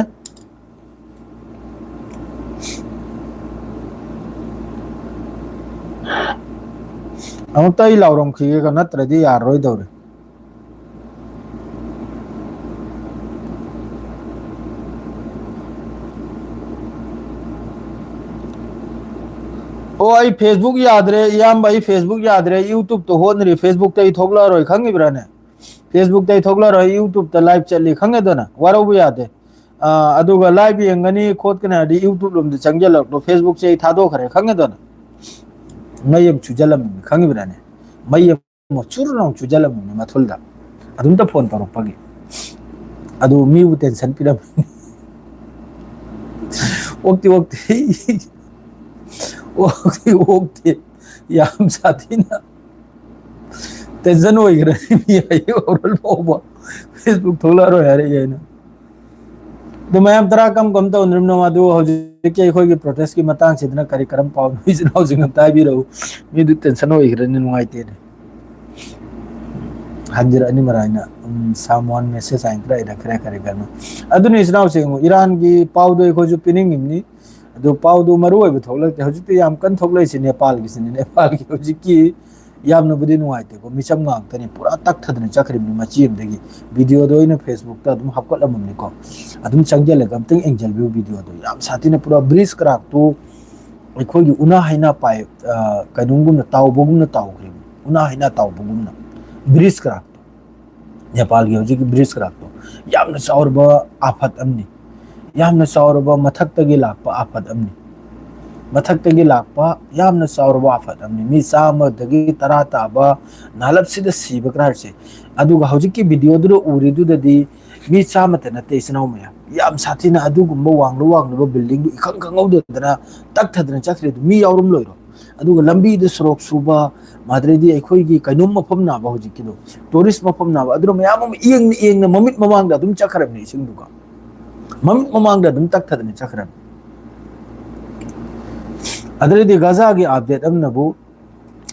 ꯑꯃꯨꯛꯇ ꯑꯩ ꯂꯥꯎꯔꯝꯈꯤꯒꯦꯀꯣ, ꯅꯠꯇ꯭ꯔꯗꯤ ꯌꯥꯔꯔꯣꯏꯗꯧꯔꯦ꯫ ꯑꯣ, ꯑꯩ ꯐꯦꯁꯕꯨꯛ ꯌꯥꯗ꯭ꯔꯦ, ꯏꯌꯥꯝꯕ, ꯑꯩ ꯐꯦꯁꯕꯨꯛ ꯌꯥꯗ꯭ꯔꯦ, ꯌꯨꯇꯨꯕꯇ ꯍꯣꯠꯅꯔꯤ, ꯐꯦꯁꯕꯨꯛꯇ ꯑꯩ ꯊꯣꯛꯂꯛꯑꯔꯣꯏ, ꯈꯪꯉꯤꯕ꯭ꯔꯥꯅꯦ? ꯐꯦꯁꯕꯨꯛꯇ ꯑꯩ ꯊꯣꯛꯂꯛꯑꯔꯣꯏ, ꯌꯨꯇꯨꯕꯇ ꯂꯥꯏꯚ ꯆꯠꯂꯤ, ꯈꯪꯉꯦꯗꯅ? ꯋꯥꯔꯧꯕ ꯌꯥꯗꯦ꯫ ꯑꯥ, ꯑꯗꯨꯒ ꯂꯥꯏꯚ ꯌꯦꯡꯒꯅꯤ ꯈꯣꯠꯀꯅꯤ ꯍꯥꯏꯔꯗꯤ ꯌꯨꯇꯨꯕ ꯂꯣꯝꯗ ꯆꯪꯁꯤꯜꯂꯛꯂꯣ, ꯐꯦꯁꯕꯨꯛꯁꯦ ꯑꯩ ꯊꯥꯗꯣꯛꯈ꯭ꯔꯦ, ꯈꯪꯉꯦꯗꯅ? ꯃꯩ ꯑꯃ ꯆꯨꯖꯜꯂꯝꯃꯤ, ꯈꯪꯉꯤꯕ꯭ꯔꯥꯅꯦ? ꯃꯩ ꯑꯃ ꯆꯨꯔ ꯑꯃꯨꯛ ꯆꯨꯖꯜꯂꯝꯃꯤ ꯃꯊꯨꯜꯗ꯫ ꯑꯗꯨꯝꯇ ꯐꯣꯟ ꯇꯧꯔꯛꯄꯒꯤ꯫ ꯑꯗꯨ ꯃꯤꯕꯨ ꯇꯦꯟꯁꯟ ꯄꯤꯔꯝꯃꯤ꯫ ꯑꯣꯛꯇꯤ ꯑꯣꯛꯇꯦ꯫ ꯑꯣꯛꯇꯤ ꯑꯣꯛꯇꯦ꯫ ꯌꯥꯝ ꯁꯥꯊꯤꯅ ꯇꯦꯟꯁꯟ ꯑꯣꯏꯈ꯭ꯔꯦ꯫ ꯃꯤ ꯍꯌꯦꯡ ꯑꯣꯔꯜ ꯐꯥꯎꯕ ꯐꯦꯁꯕꯨꯛ ꯊꯣꯛꯂꯛꯑꯔꯣꯏ ꯍꯥꯏꯔꯛꯑꯦ ꯑꯩꯅ꯫ ꯑꯗꯨ ꯃꯌꯥꯝ ꯇꯔꯥ ꯀꯝ ꯀꯝ ꯇꯧꯅꯔꯤꯕꯅꯣ? ꯑꯗꯨ ꯍꯧꯖꯤꯛꯀꯤ ꯑꯩꯈꯣꯏꯒꯤ ꯄ꯭ꯔꯣꯇꯦꯁꯀꯤ ꯃꯇꯥꯡꯁꯤꯗꯅ ꯀꯔꯤ ꯀꯔꯝ ꯄꯥꯎꯅꯣ? ꯏꯆꯤꯟ ꯏꯅꯥꯎꯁꯤꯡ ꯑꯝꯇ ꯍꯥꯏꯕꯤꯔꯛꯎ꯫ ꯃꯤꯗꯨ ꯇꯦꯟꯁꯟ ꯑꯣꯏꯈ꯭ꯔꯦꯅꯦ, ꯅꯨꯡꯉꯥꯏꯇꯦꯅꯦ꯫ ꯍꯟꯖꯤꯔꯛꯑꯅꯤ ꯃꯔꯥꯏꯅ꯫ ꯎꯝ, someone message ꯍꯥꯏꯅ ꯈꯔ ꯏꯔꯛꯈ꯭ꯔꯦ, ꯀꯔꯤ ꯀꯔꯤꯅꯣ꯫ ꯑꯗꯨꯅ ꯏꯆꯤꯟ ꯏꯅꯥꯎꯁꯤꯡ, ꯏꯔꯥꯟꯒꯤ ꯄꯥꯎꯗꯣ ꯑꯩꯈꯣꯏꯁꯨ ꯄꯤꯅꯤꯡꯉꯤꯕꯅꯤ꯫ ꯑꯗꯨ ꯄꯥꯎꯗꯨ ꯃꯔꯨ ꯑꯣꯏꯕ ꯊꯣꯛꯂꯛꯇꯦ꯫ ꯍꯧꯖꯤꯛꯇꯤ ꯌꯥꯝ ꯀꯟꯅ ꯊꯣꯛꯂꯛꯏꯁꯦ ꯅꯦꯄꯥꯜꯒꯤꯁꯤꯅꯤ꯫ ꯅꯦꯄꯥꯜꯒꯤ ꯍꯧꯖꯤꯛꯀꯤ ꯌꯥꯝꯅꯕꯨꯗꯤ ꯅꯨꯡꯉꯥꯏꯇꯦꯀꯣ, ꯃꯤꯆꯝ ꯉꯥꯛꯇꯅꯤ, ꯄꯨꯔꯥ ꯇꯛꯊꯗꯅ ꯆꯠꯈ꯭ꯔꯤꯕꯅꯤ꯫ ꯃꯆꯤ ꯑꯃꯗꯒꯤ videoꯗꯣ ꯑꯩꯅ Facebookꯇ ꯑꯗꯨꯝ ꯍꯥꯞꯀꯠꯂꯝꯃꯕꯅꯤꯀꯣ, ꯑꯗꯨꯝ ꯆꯪꯁꯤꯜꯂꯒ ꯑꯝꯇꯪ ꯌꯦꯡꯁꯤꯟꯕꯤꯌꯨ videoꯗꯣ꯫ ꯌꯥꯝ ꯁꯥꯊꯤꯅ ꯄꯨꯔꯥ bridge crackꯇꯨ ꯑꯩꯈꯣꯏꯒꯤ ꯎꯅꯥ ꯍꯩꯅꯥ ꯄꯥꯏ, ꯑ, ꯀꯩꯅꯣꯝꯒꯨꯝꯅ, ꯇꯥꯎꯕꯒꯨꯝꯅ ꯇꯥꯎꯈ꯭ꯔꯤꯕꯅꯤ, ꯎꯅꯥ ꯍꯩꯅꯥ ꯇꯥꯎꯕꯒꯨꯝꯅ꯫ Bridge crackꯇꯣ, ꯅꯦꯄꯥꯜꯒꯤ ꯍꯧꯖꯤꯛꯀꯤ bridge crackꯇꯣ ꯌꯥꯝꯅ ꯆꯥꯎꯔꯕ ꯑꯥꯐꯠ ꯑꯃꯅꯤ꯫ ꯌꯥꯝꯅ ꯆꯥꯎꯔꯕ ꯃꯊꯛꯇꯒꯤ ꯂꯥꯛꯄ ꯑꯥꯐꯠ ꯑꯃꯅꯤ꯫ ꯃꯊꯛꯇꯒꯤ ꯂꯥꯛꯄ ꯌꯥꯝꯅ ꯆꯥꯎꯔꯕ ꯑꯥꯐꯠ ꯑꯃꯅꯤ꯫ ꯃꯤ ꯆꯥꯝꯃꯗꯒꯤ ꯇꯔꯥ ꯇꯥꯕ ꯅꯥꯂꯞꯁꯤꯗ ꯁꯤꯕ ꯀꯔꯥꯔꯁꯦ꯫ ꯑꯗꯨꯒ ꯍꯧꯖꯤꯛꯀꯤ videoꯗꯨꯗ ꯎꯔꯤꯗꯨꯗꯗꯤ ꯃꯤ ꯆꯥꯝꯃꯇ ꯅꯠꯇꯦ, ꯏꯆꯤꯟ ꯏꯅꯥꯎ ꯃꯌꯥꯝ꯫ ꯌꯥꯝ ꯁꯥꯊꯤꯅ ꯑꯗꯨꯒꯨꯝꯕ ꯋꯥꯡꯂꯨ ꯋꯥꯡꯂꯨꯕ buildingꯗꯨ ꯏꯈꯪ ꯈꯪꯍꯧꯗꯗꯅ ꯇꯛꯊꯗꯅ ꯆꯠꯈ꯭ꯔꯦ꯫ ꯑꯗꯨ ꯃꯤ ꯌꯥꯎꯔꯝꯂꯣꯏꯔꯣ? ꯑꯗꯨꯒ ꯂꯝꯕꯤꯗ ꯁꯣꯔꯣꯛ ꯁꯨꯕ, ꯃꯗꯨꯗꯩꯗꯤ ꯑꯩꯈꯣꯏꯒꯤ ꯀꯩꯅꯣꯝ ꯃꯐꯝ ꯅꯥꯕ, ꯍꯧꯖꯤꯛꯀꯤꯗꯣ tourist ꯃꯐꯝ ꯅꯥꯕ, ꯑꯗꯨꯅ ꯃꯌꯥꯝ ꯑꯃ ꯏꯌꯦꯡꯅ ꯏꯌꯦꯡꯅ ꯃꯃꯤꯠ ꯃꯃꯥꯡꯗ ꯑꯗꯨꯝ ꯆꯠꯈ꯭ꯔꯕꯅꯤ ꯏꯁꯤꯡꯗꯨꯒ꯫ ꯃꯃꯤꯠ ꯃꯃꯥꯡꯗ ꯑꯗꯨꯝ ꯇꯛꯊꯗꯅ ꯆꯠꯈ꯭ꯔꯕꯅꯤ꯫ ꯑꯗꯨꯗꯩꯗꯤ ꯒꯖꯥꯒꯤ update ꯑꯃꯅꯕꯨ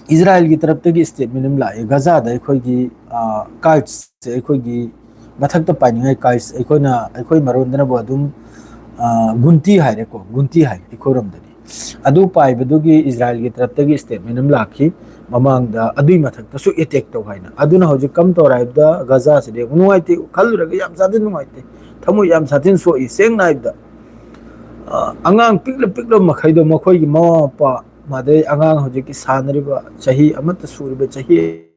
ꯏꯖꯔꯥꯏꯜꯒꯤ ꯇꯔꯞꯇꯒꯤ statement ꯑꯃ ꯂꯥꯛꯑꯦ꯫ ꯒꯖꯥꯗ ꯑꯩꯈꯣꯏꯒꯤ, ꯑ, kiteꯁꯦ, ꯑꯩꯈꯣꯏꯒꯤ ꯃꯊꯛꯇ ꯄꯥꯏꯅꯤꯡꯉꯥꯏ kite, ꯑꯩꯈꯣꯏꯅ, ꯑꯩꯈꯣꯏ ꯃꯔꯣꯟꯗꯅꯕꯨ ꯑꯗꯨꯝ, ꯑ, ꯒꯨꯟꯇꯤ ꯍꯥꯏꯔꯦꯀꯣ, ꯒꯨꯟꯇꯤ ꯍꯥꯏ ꯑꯩꯈꯣꯏꯔꯣꯝꯗꯗꯤ꯫ ꯑꯗꯨ ꯄꯥꯏꯕꯗꯨꯒꯤ ꯏꯖꯔꯥꯏꯜꯒꯤ ꯇꯔꯞꯇꯒꯤ statement ꯑꯃ ꯂꯥꯛꯈꯤ, ꯃꯃꯥꯡꯗ ꯑꯗꯨꯏ ꯃꯊꯛꯇꯁꯨ attack ꯇꯧ ꯍꯥꯏꯅ꯫ ꯑꯗꯨꯅ ꯍꯧꯖꯤꯛ ꯀꯝ ꯇꯧꯔꯦ ꯍꯥꯏꯕꯗ, ꯒꯖꯥꯁꯤꯗꯤ ꯌꯥꯝ ꯅꯨꯡꯉꯥꯏꯇꯦ, ꯈꯜꯂꯨꯔꯒ ꯌꯥꯝ ꯁꯥꯊꯤꯅ ꯅꯨꯡꯉꯥꯏꯇꯦ, ꯊꯃꯣꯏ ꯌꯥꯝ ꯁꯥꯊꯤꯅ ꯁꯣꯛꯏ꯫ ꯁꯦꯡꯅ ꯍꯥꯏꯕꯗ, ꯑ, ꯑꯉꯥꯡ ꯄꯤꯛꯂ ꯄꯤꯛꯂꯕ ꯃꯈꯩꯗꯣ, ꯃꯈꯣꯏꯒꯤ ꯃꯃꯥ ꯃꯄꯥ, ꯃꯗꯩ ꯑꯉꯥꯡ ꯍꯧꯖꯤꯛꯀꯤ ꯁꯥꯟꯅꯔꯤꯕ, ꯆꯍꯤ ꯑꯃꯠꯇ ꯁꯨꯔꯤꯕ, ꯆꯍꯤ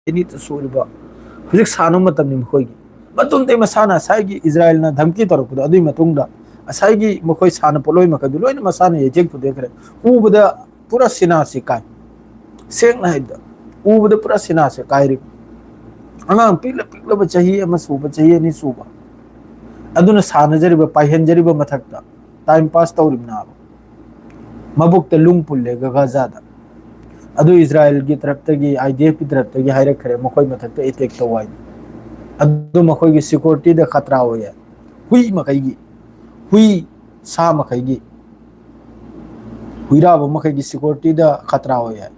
ꯑꯅꯤꯇ ꯁꯨꯔꯤꯕ, ꯍꯧꯖꯤꯛ ꯁꯥꯟꯅꯕ ꯃꯇꯝꯅꯤ ꯃꯈꯣꯏꯒꯤ꯫ ꯃꯇꯨꯡꯗꯩ ꯃꯁꯥꯅ ꯉꯁꯥꯏꯒꯤ ꯏꯖꯔꯥꯏꯜꯅ ꯙꯝꯀꯤ ꯇꯧꯔꯛꯄꯗꯣ, ꯑꯗꯨꯒꯤ ꯃꯇꯨꯡꯗ ꯉꯁꯥꯏꯒꯤ ꯃꯈꯣꯏ ꯁꯥꯟꯅ ꯄꯣꯠꯂꯣꯏ ꯃꯈꯩꯗꯨ ꯂꯣꯏꯅ ꯃꯁꯥꯅ ꯌꯩꯊꯦꯛ ꯊꯨꯗꯦꯛꯈ꯭ꯔꯦ꯫ ꯎꯕꯗ ꯄꯨꯔꯥ ꯁꯤꯅꯥꯁꯤ ꯀꯥꯏ꯫ ꯁꯦꯡꯅ ꯍꯥꯏꯕꯗ, ꯎꯕꯗ ꯄꯨꯔꯥ ꯁꯤꯅꯥꯁꯤ ꯀꯥꯏꯔꯤ꯫ ꯑꯉꯥꯡ ꯄꯤꯛꯂ ꯄꯤꯛꯂꯕ, ꯆꯍꯤ ꯑꯃ ꯁꯨꯕ, ꯆꯍꯤ ꯑꯅꯤ ꯁꯨꯕ, ꯑꯗꯨꯅ ꯁꯥꯟꯅꯖꯔꯤꯕ, ꯄꯥꯏꯍꯟꯖꯔꯤꯕ ꯃꯊꯛꯇ time pass ꯇꯧꯔꯤꯕꯅꯦꯕ꯫ ꯃꯕꯨꯛꯇ ꯂꯨꯡ ꯄꯨꯜꯂꯦ ꯒ-, ꯒꯖꯥꯗ꯫ ꯑꯗꯨ ꯏꯖꯔꯥꯏꯜꯒꯤ ꯇꯔꯞꯇꯒꯤ, IDFꯀꯤ ꯇꯔꯞꯇꯒꯤ ꯍꯥꯏꯔꯛꯈ꯭ꯔꯦ, ꯃꯈꯣꯏ ꯃꯊꯛꯇ attack ꯇꯧ ꯍꯥꯏꯅ꯫ ꯑꯗꯨ ꯃꯈꯣꯏꯒꯤ securityꯗ ꯈꯇ꯭ꯔꯥ ꯑꯣꯏꯌꯦ꯫ ꯍꯨꯏ ꯃꯈꯩꯒꯤ, ꯍꯨꯏ, ꯁꯥ ꯃꯈꯩꯒꯤ, ꯍꯨꯏꯔꯥꯕ ꯃꯈꯩꯒꯤ securityꯗ ꯈꯇ꯭ꯔꯥ ꯑꯣꯏꯌꯦ꯫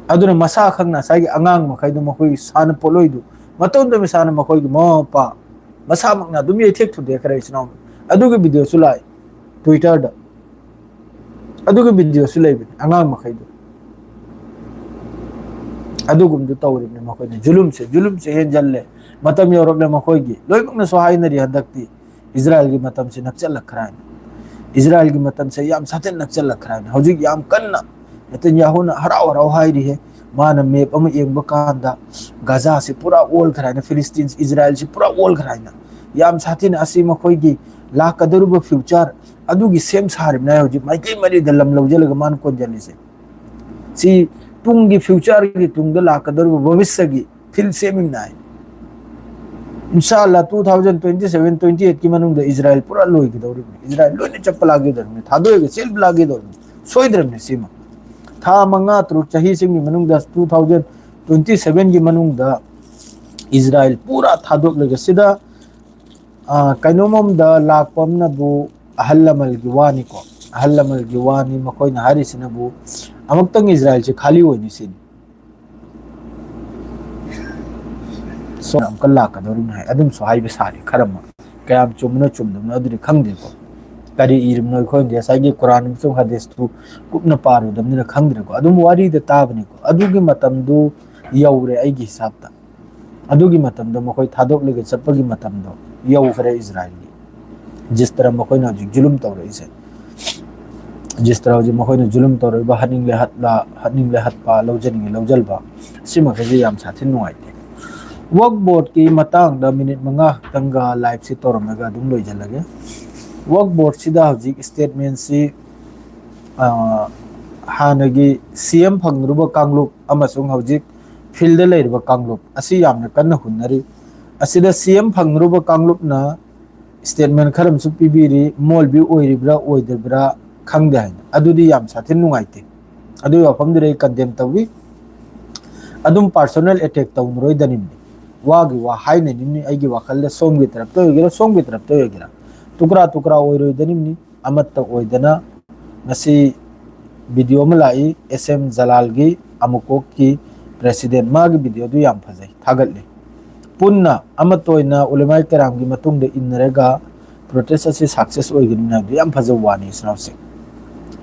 ꯑꯗꯨꯅ ꯃꯁꯥ ꯈꯪꯅ ꯉꯁꯥꯏꯒꯤ ꯑꯉꯥꯡ ꯃꯈꯩꯗꯣ, ꯃꯈꯣꯏꯒꯤ ꯁꯥꯟꯅ ꯄꯣꯠꯂꯣꯏꯗꯨ ꯃꯇꯣꯝꯇ ꯃꯁꯥꯅ, ꯃꯈꯣꯏꯒꯤ ꯃꯃꯥ ꯃꯄꯥ ꯃꯁꯥꯃꯛꯅ ꯑꯗꯨꯝ ꯌꯩꯊꯦꯛ ꯊꯨꯗꯦꯛꯈ꯭ꯔꯦ ꯏꯆꯤꯟ ꯏꯅꯥꯎ꯫ ꯑꯗꯨꯒꯤ ꯚꯤꯗꯤꯑꯣꯁꯨ ꯂꯥꯛꯑꯦ Twitter-ꯗ꯫ ꯑꯗꯨꯒꯤ ꯚꯤꯗꯤꯑꯣꯁꯨ ꯂꯩꯕꯅꯤ ꯑꯉꯥꯡ ꯃꯈꯩꯗꯣ꯫ ꯑꯗꯨꯒꯨꯝꯗꯨ ꯇꯧꯔꯤꯕꯅꯤ ꯃꯈꯣꯏꯅ꯫ ꯖꯨꯂꯨꯝꯁꯦ, ꯖꯨꯂꯨꯝꯁꯦ ꯍꯦꯟꯖꯜꯂꯦ꯫ ꯃꯇꯝ ꯌꯧꯔꯛꯂꯦ ꯃꯈꯣꯏꯒꯤ꯫ ꯂꯣꯏꯅꯃꯛꯅꯁꯨ ꯍꯥꯏꯅꯔꯤ ꯍꯟꯗꯛꯇꯤ ꯏꯖꯔꯥꯏꯜꯒꯤ ꯃꯇꯝꯁꯦ ꯅꯛꯁꯜꯂꯛꯈ꯭ꯔꯦ ꯍꯥꯏꯅ꯫ ꯏꯖꯔꯥꯏꯜꯒꯤ ꯃꯇꯝꯁꯦ ꯌꯥꯝ ꯁꯥꯊꯤꯅ ꯅꯛꯁꯜꯂꯛꯈ꯭ꯔꯦ ꯍꯥꯏꯅ꯫ ꯍꯧꯖꯤꯛ ꯌꯥꯝ ꯀꯟꯅ ꯅꯦꯇꯟꯌꯥꯍꯨꯅ ꯍꯔꯥꯎ ꯍꯔꯥꯎ ꯍꯥꯏꯔꯤꯍꯦ꯫ ꯃꯥꯅ ꯃꯦꯞ ꯑꯃ ꯌꯦꯡꯕ ꯀꯥꯟꯗ ꯒꯥꯖꯥꯁꯤ ꯄꯨꯔꯥ ꯑꯣꯜꯈ꯭ꯔꯦ ꯍꯥꯏꯅ, ꯐꯤꯂꯤꯁꯇꯤꯟ, ꯏꯖꯔꯥꯏꯜꯁꯤ ꯄꯨꯔꯥ ꯑꯣꯜꯈ꯭ꯔꯦ ꯍꯥꯏꯅ꯫ ꯌꯥꯝ ꯁꯥꯊꯤꯅ ꯑꯁꯤ ꯃꯈꯣꯏꯒꯤ ꯂꯥꯛꯀꯗꯧꯔꯤꯕ ꯐ꯭ꯌꯨꯆꯔ ꯑꯗꯨꯒꯤ ꯁꯦꯝ ꯁꯥꯔꯤꯕꯅꯤ ꯍꯥꯏ꯫ ꯍꯧꯖꯤꯛ ꯃꯥꯏꯀꯩ ꯃꯔꯤꯗ ꯂꯝ ꯂꯧꯁꯤꯜꯂꯒ ꯃꯥꯅ ꯀꯣꯟꯁꯤꯜꯂꯤꯁꯦ꯫ ꯁꯤ ꯇꯨꯡꯒꯤ ꯐ꯭ꯌꯨꯆꯔꯒꯤ ꯇꯨꯡꯗ ꯂꯥꯛꯀꯗꯧꯔꯤꯕ ꯚꯕꯤꯁ꯭ꯌꯒꯤ ꯐꯤꯜ ꯁꯦꯝꯃꯤꯕꯅꯤ ꯍꯥꯏ꯫ ꯏꯟꯁꯥ ꯑꯜꯂꯥ two thousand twenty seven twenty eight-ꯀꯤ ꯃꯅꯨꯡꯗ ꯏꯖꯔꯥꯏꯜ ꯄꯨꯔꯥ ꯂꯣꯏꯒꯗꯧꯔꯤꯕꯅꯤ꯫ ꯏꯖꯔꯥꯏꯜ ꯂꯣꯏꯅ ꯆꯠꯄ ꯂꯥꯛꯀꯗꯧꯔꯤꯕꯅꯤ, ꯊꯥꯗꯣꯛꯑꯒ ꯆꯦꯟꯕ ꯂꯥꯛꯀꯗꯧꯔꯤꯕꯅꯤ꯫ ꯁꯣꯏꯗ꯭ꯔꯕꯅꯤ ꯁꯤꯃ꯫ ꯊꯥ ꯃꯉꯥ, ꯇꯔꯨꯛ, ꯆꯍꯤꯁꯤꯡꯒꯤ ꯃꯅꯨꯡꯗ, two thousand twenty seven-ꯒꯤ ꯃꯅꯨꯡꯗ ꯏꯖꯔꯥꯏꯜ ꯄꯨꯔꯥ ꯊꯥꯗꯣꯛꯂꯒ ꯁꯤꯗ, ꯑ, ꯀꯩꯅꯣꯝ ꯑꯃꯗ ꯂꯥꯛꯄ ꯑꯃꯅꯕꯨ ꯑꯍꯜ ꯂꯃꯟꯒꯤ ꯋꯥꯅꯤꯀꯣ꯫ ꯑꯍꯜ ꯂꯃꯟꯒꯤ ꯋꯥꯅꯤ꯫ ꯃꯈꯣꯏꯅ ꯍꯥꯏꯔꯤꯁꯤꯅꯕꯨ ꯑꯃꯨꯛꯇꯪ ꯏꯖꯔꯥꯏꯜꯁꯦ ꯈꯥꯂꯤ ꯑꯣꯏꯅꯤ ꯁꯤꯅꯤ꯫ ꯁꯣꯝꯗ ꯑꯃꯨꯛꯀ ꯂꯥꯛꯀꯗꯧꯔꯤꯕꯅꯤ ꯍꯥꯏ ꯑꯗꯨꯝꯁꯨ ꯍꯥꯏꯕ ꯁꯥꯔꯤ ꯈꯔ ꯑꯃ꯫ ꯀꯌꯥꯝ ꯆꯨꯝꯕꯅꯣ ꯆꯨꯝꯗꯕꯅꯣ ꯑꯗꯨꯗꯤ ꯈꯪꯗꯦꯀꯣ꯫ ꯀꯔꯤ ꯏꯔꯤꯕꯅꯣ ꯑꯩꯈꯣꯏꯅꯗꯤ ꯉꯁꯥꯏꯒꯤ ꯀꯨꯔꯥꯟ ꯑꯃꯁꯨꯡ ꯍꯗꯤꯁꯇꯨ ꯀꯨꯞꯅ ꯄꯥꯔꯨꯗꯕꯅꯤꯅ ꯈꯪꯗ꯭ꯔꯦꯀꯣ꯫ ꯑꯗꯨꯝ ꯋꯥꯔꯤꯗ ꯇꯥꯕꯅꯤꯀꯣ꯫ ꯑꯗꯨꯒꯤ ꯃꯇꯝꯗꯨ ꯌꯧꯔꯦ ꯑꯩꯒꯤ ꯍꯤꯁꯥꯞꯇ꯫ ꯑꯗꯨꯒꯤ ꯃꯇꯝꯗꯣ, ꯃꯈꯣꯏ ꯊꯥꯗꯣꯛꯂꯒ ꯆꯠꯄꯒꯤ ꯃꯇꯝꯗꯣ ꯌꯧꯈ꯭ꯔꯦ ꯏꯖꯔꯥꯏꯜꯒꯤ꯫ ꯖꯤꯁꯇꯔ ꯃꯈꯣꯏꯅ ꯍꯧꯖꯤꯛ ꯖꯨꯂꯨꯝ ꯇꯧꯔꯛꯏꯁꯦ꯫ ꯖꯤꯁꯇꯔ ꯍꯧꯖꯤꯛ ꯃꯈꯣꯏꯅ ꯖꯨꯂꯨꯝ ꯇꯧꯔꯛꯏꯕ, ꯍꯥꯠꯅꯤꯡꯂꯦ ꯍꯥꯠꯂ-, ꯍꯥꯠꯅꯤꯡꯂꯦ ꯍꯠꯄ, ꯂꯧꯖꯅꯤꯡꯉꯦ ꯂꯧꯖꯜꯕ, ꯁꯤꯃꯈꯩꯁꯦ ꯌꯥꯝ ꯁꯥꯊꯤꯅ ꯅꯨꯡꯉꯥꯏꯇꯦ꯫ ꯋꯛꯐ ꯕꯣꯔꯗꯀꯤ ꯃꯇꯥꯡꯗ ꯃꯤꯅꯤꯠ ꯃꯉꯥ ꯈꯛꯇꯪꯒ live-ꯁꯤ ꯇꯧꯔꯝꯃꯒ ꯑꯗꯨꯝ ꯂꯣꯏꯁꯤꯜꯂꯒꯦ꯫ ꯋꯛꯐ ꯕꯣꯔꯗꯁꯤꯗ ꯍꯧꯖꯤꯛ statement-ꯁꯤ, ꯑ, ꯍꯥꯟꯅꯒꯤ C M ꯐꯪꯂꯨꯕ ꯀꯥꯡꯂꯨꯞ ꯑꯃꯁꯨꯡ ꯍꯧꯖꯤꯛ field-ꯗ ꯂꯩꯔꯤꯕ ꯀꯥꯡꯂꯨꯞ ꯑꯁꯤ ꯌꯥꯝꯅ ꯀꯟꯅ ꯍꯨꯟꯅꯔꯤ꯫ ꯑꯁꯤꯗ C M ꯐꯪꯂꯨꯕ ꯀꯥꯡꯂꯨꯞꯅ statement ꯈꯔ ꯑꯃꯁꯨ ꯄꯤꯕꯤꯔꯤ, ꯃꯣꯜꯕꯤ ꯑꯣꯏꯔꯤꯕ꯭ꯔꯥ ꯑꯣꯏꯗꯕ꯭ꯔꯥ ꯈꯪꯗꯦ ꯍꯥꯏꯅ꯫ ꯑꯗꯨꯗꯤ ꯌꯥꯝ ꯁꯥꯊꯤꯅ ꯅꯨꯡꯉꯥꯏꯇꯦ꯫ ꯑꯗꯨꯒꯤ ꯋꯥꯐꯝꯗꯨꯗ ꯑꯩ condemn ꯇꯧꯏ꯫ ꯑꯗꯨꯝ personal attack ꯇꯧꯅꯔꯣꯏꯗꯅꯤꯝꯅꯤ꯫ ꯋꯥꯒꯤ ꯋꯥ ꯍꯥꯏꯅꯅꯤꯝꯅꯤ꯫ ꯑꯩꯒꯤ ꯋꯥꯈꯜꯗ ꯁꯣꯝꯒꯤ ꯇꯔꯞꯇ ꯑꯣꯏꯒꯦꯔꯥ, ꯁꯣꯝꯒꯤ ꯇꯔꯞꯇ ꯑꯣꯏꯒꯦꯔꯥ, ꯇꯨꯀ꯭ꯔꯥ ꯇꯨꯀ꯭ꯔꯥ ꯑꯣꯏꯔꯣꯏꯗꯅꯤꯝꯅꯤ꯫ ꯑꯃꯠꯇ ꯑꯣꯏꯗꯅ ꯉꯁꯤ video ꯑꯃ ꯂꯥꯛꯏ, S M ꯖꯂꯥꯜꯒꯤ꯫ ꯑꯃꯨꯀꯣꯛꯀꯤ ꯄ꯭ꯔꯦꯁꯤꯗꯦꯟ, ꯃꯥꯒꯤ ꯚꯤꯗꯤꯑꯣꯗꯨ ꯌꯥꯝ ꯐꯖꯩ, ꯊꯥꯒꯠꯂꯤ꯫ ꯄꯨꯟꯅ ꯑꯃꯠꯇ ꯑꯣꯏꯅ ꯎꯂꯦꯃꯥꯏ ꯀꯔꯥꯝꯒꯤ ꯃꯇꯨꯡꯗ ꯏꯟꯅꯔꯒ ꯄ꯭ꯔꯣꯇꯦꯁ ꯑꯁꯤ ꯁꯛꯁꯦꯁ ꯑꯣꯏꯒꯅꯤ ꯍꯥꯏꯕꯗꯨ ꯌꯥꯝ ꯐꯖꯕ ꯋꯥꯅꯤ, ꯏꯆꯤꯟ ꯏꯅꯥꯎꯁꯤꯡ,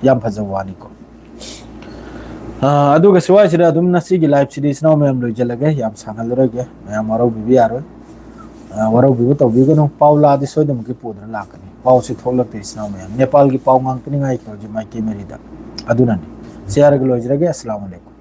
ꯌꯥꯝ ꯐꯖꯕ ꯋꯥꯅꯤꯀꯣ꯫ ꯑꯥ, ꯑꯗꯨꯒ ꯁ꯭ꯋꯥꯏꯁꯤꯗ ꯑꯗꯨꯝ ꯉꯁꯤꯒꯤ ꯂꯥꯏꯐꯁꯤꯗꯤ ꯏꯆꯤꯟ ꯏꯅꯥꯎ ꯃꯌꯥꯝ ꯂꯣꯏꯁꯤꯜꯂꯒꯦ, ꯌꯥꯝ ꯁꯥꯡꯍꯜꯂꯔꯣꯏꯒꯦ, ꯃꯌꯥꯝ ꯋꯥꯔꯧꯕꯤꯕ ꯌꯥꯔꯣꯏ꯫ ꯑꯥ, ꯋꯥꯔꯧꯕꯤꯕ ꯇꯧꯕꯤꯒꯅꯨ, ꯄꯥꯎ ꯂꯥꯛꯑꯗꯤ ꯁꯣꯏꯗꯅꯃꯛꯀꯤ ꯄꯨꯗꯨꯅ ꯂꯥꯛꯀꯅꯤ꯫ ꯄꯥꯎꯁꯤ ꯊꯣꯛꯂꯛꯇꯦ ꯏꯆꯤꯟ ꯏꯅꯥꯎ ꯃꯌꯥꯝ, ꯅꯦꯄꯥꯜꯒꯤ ꯄꯥꯎ ꯉꯥꯛꯇꯅꯤ ꯉꯥꯏꯈ꯭ꯔꯦ ꯍꯧꯖꯤꯛ ꯃꯥꯏꯀꯩ ꯃꯔꯤꯗ꯫ ꯑꯗꯨꯅꯅꯤ꯫ ꯁꯤ ꯍꯥꯏꯔꯒ ꯂꯣꯏꯖꯔꯒꯦ꯫ ꯑꯁꯂꯥꯃꯨ ꯑꯂꯩꯀꯨꯝ꯫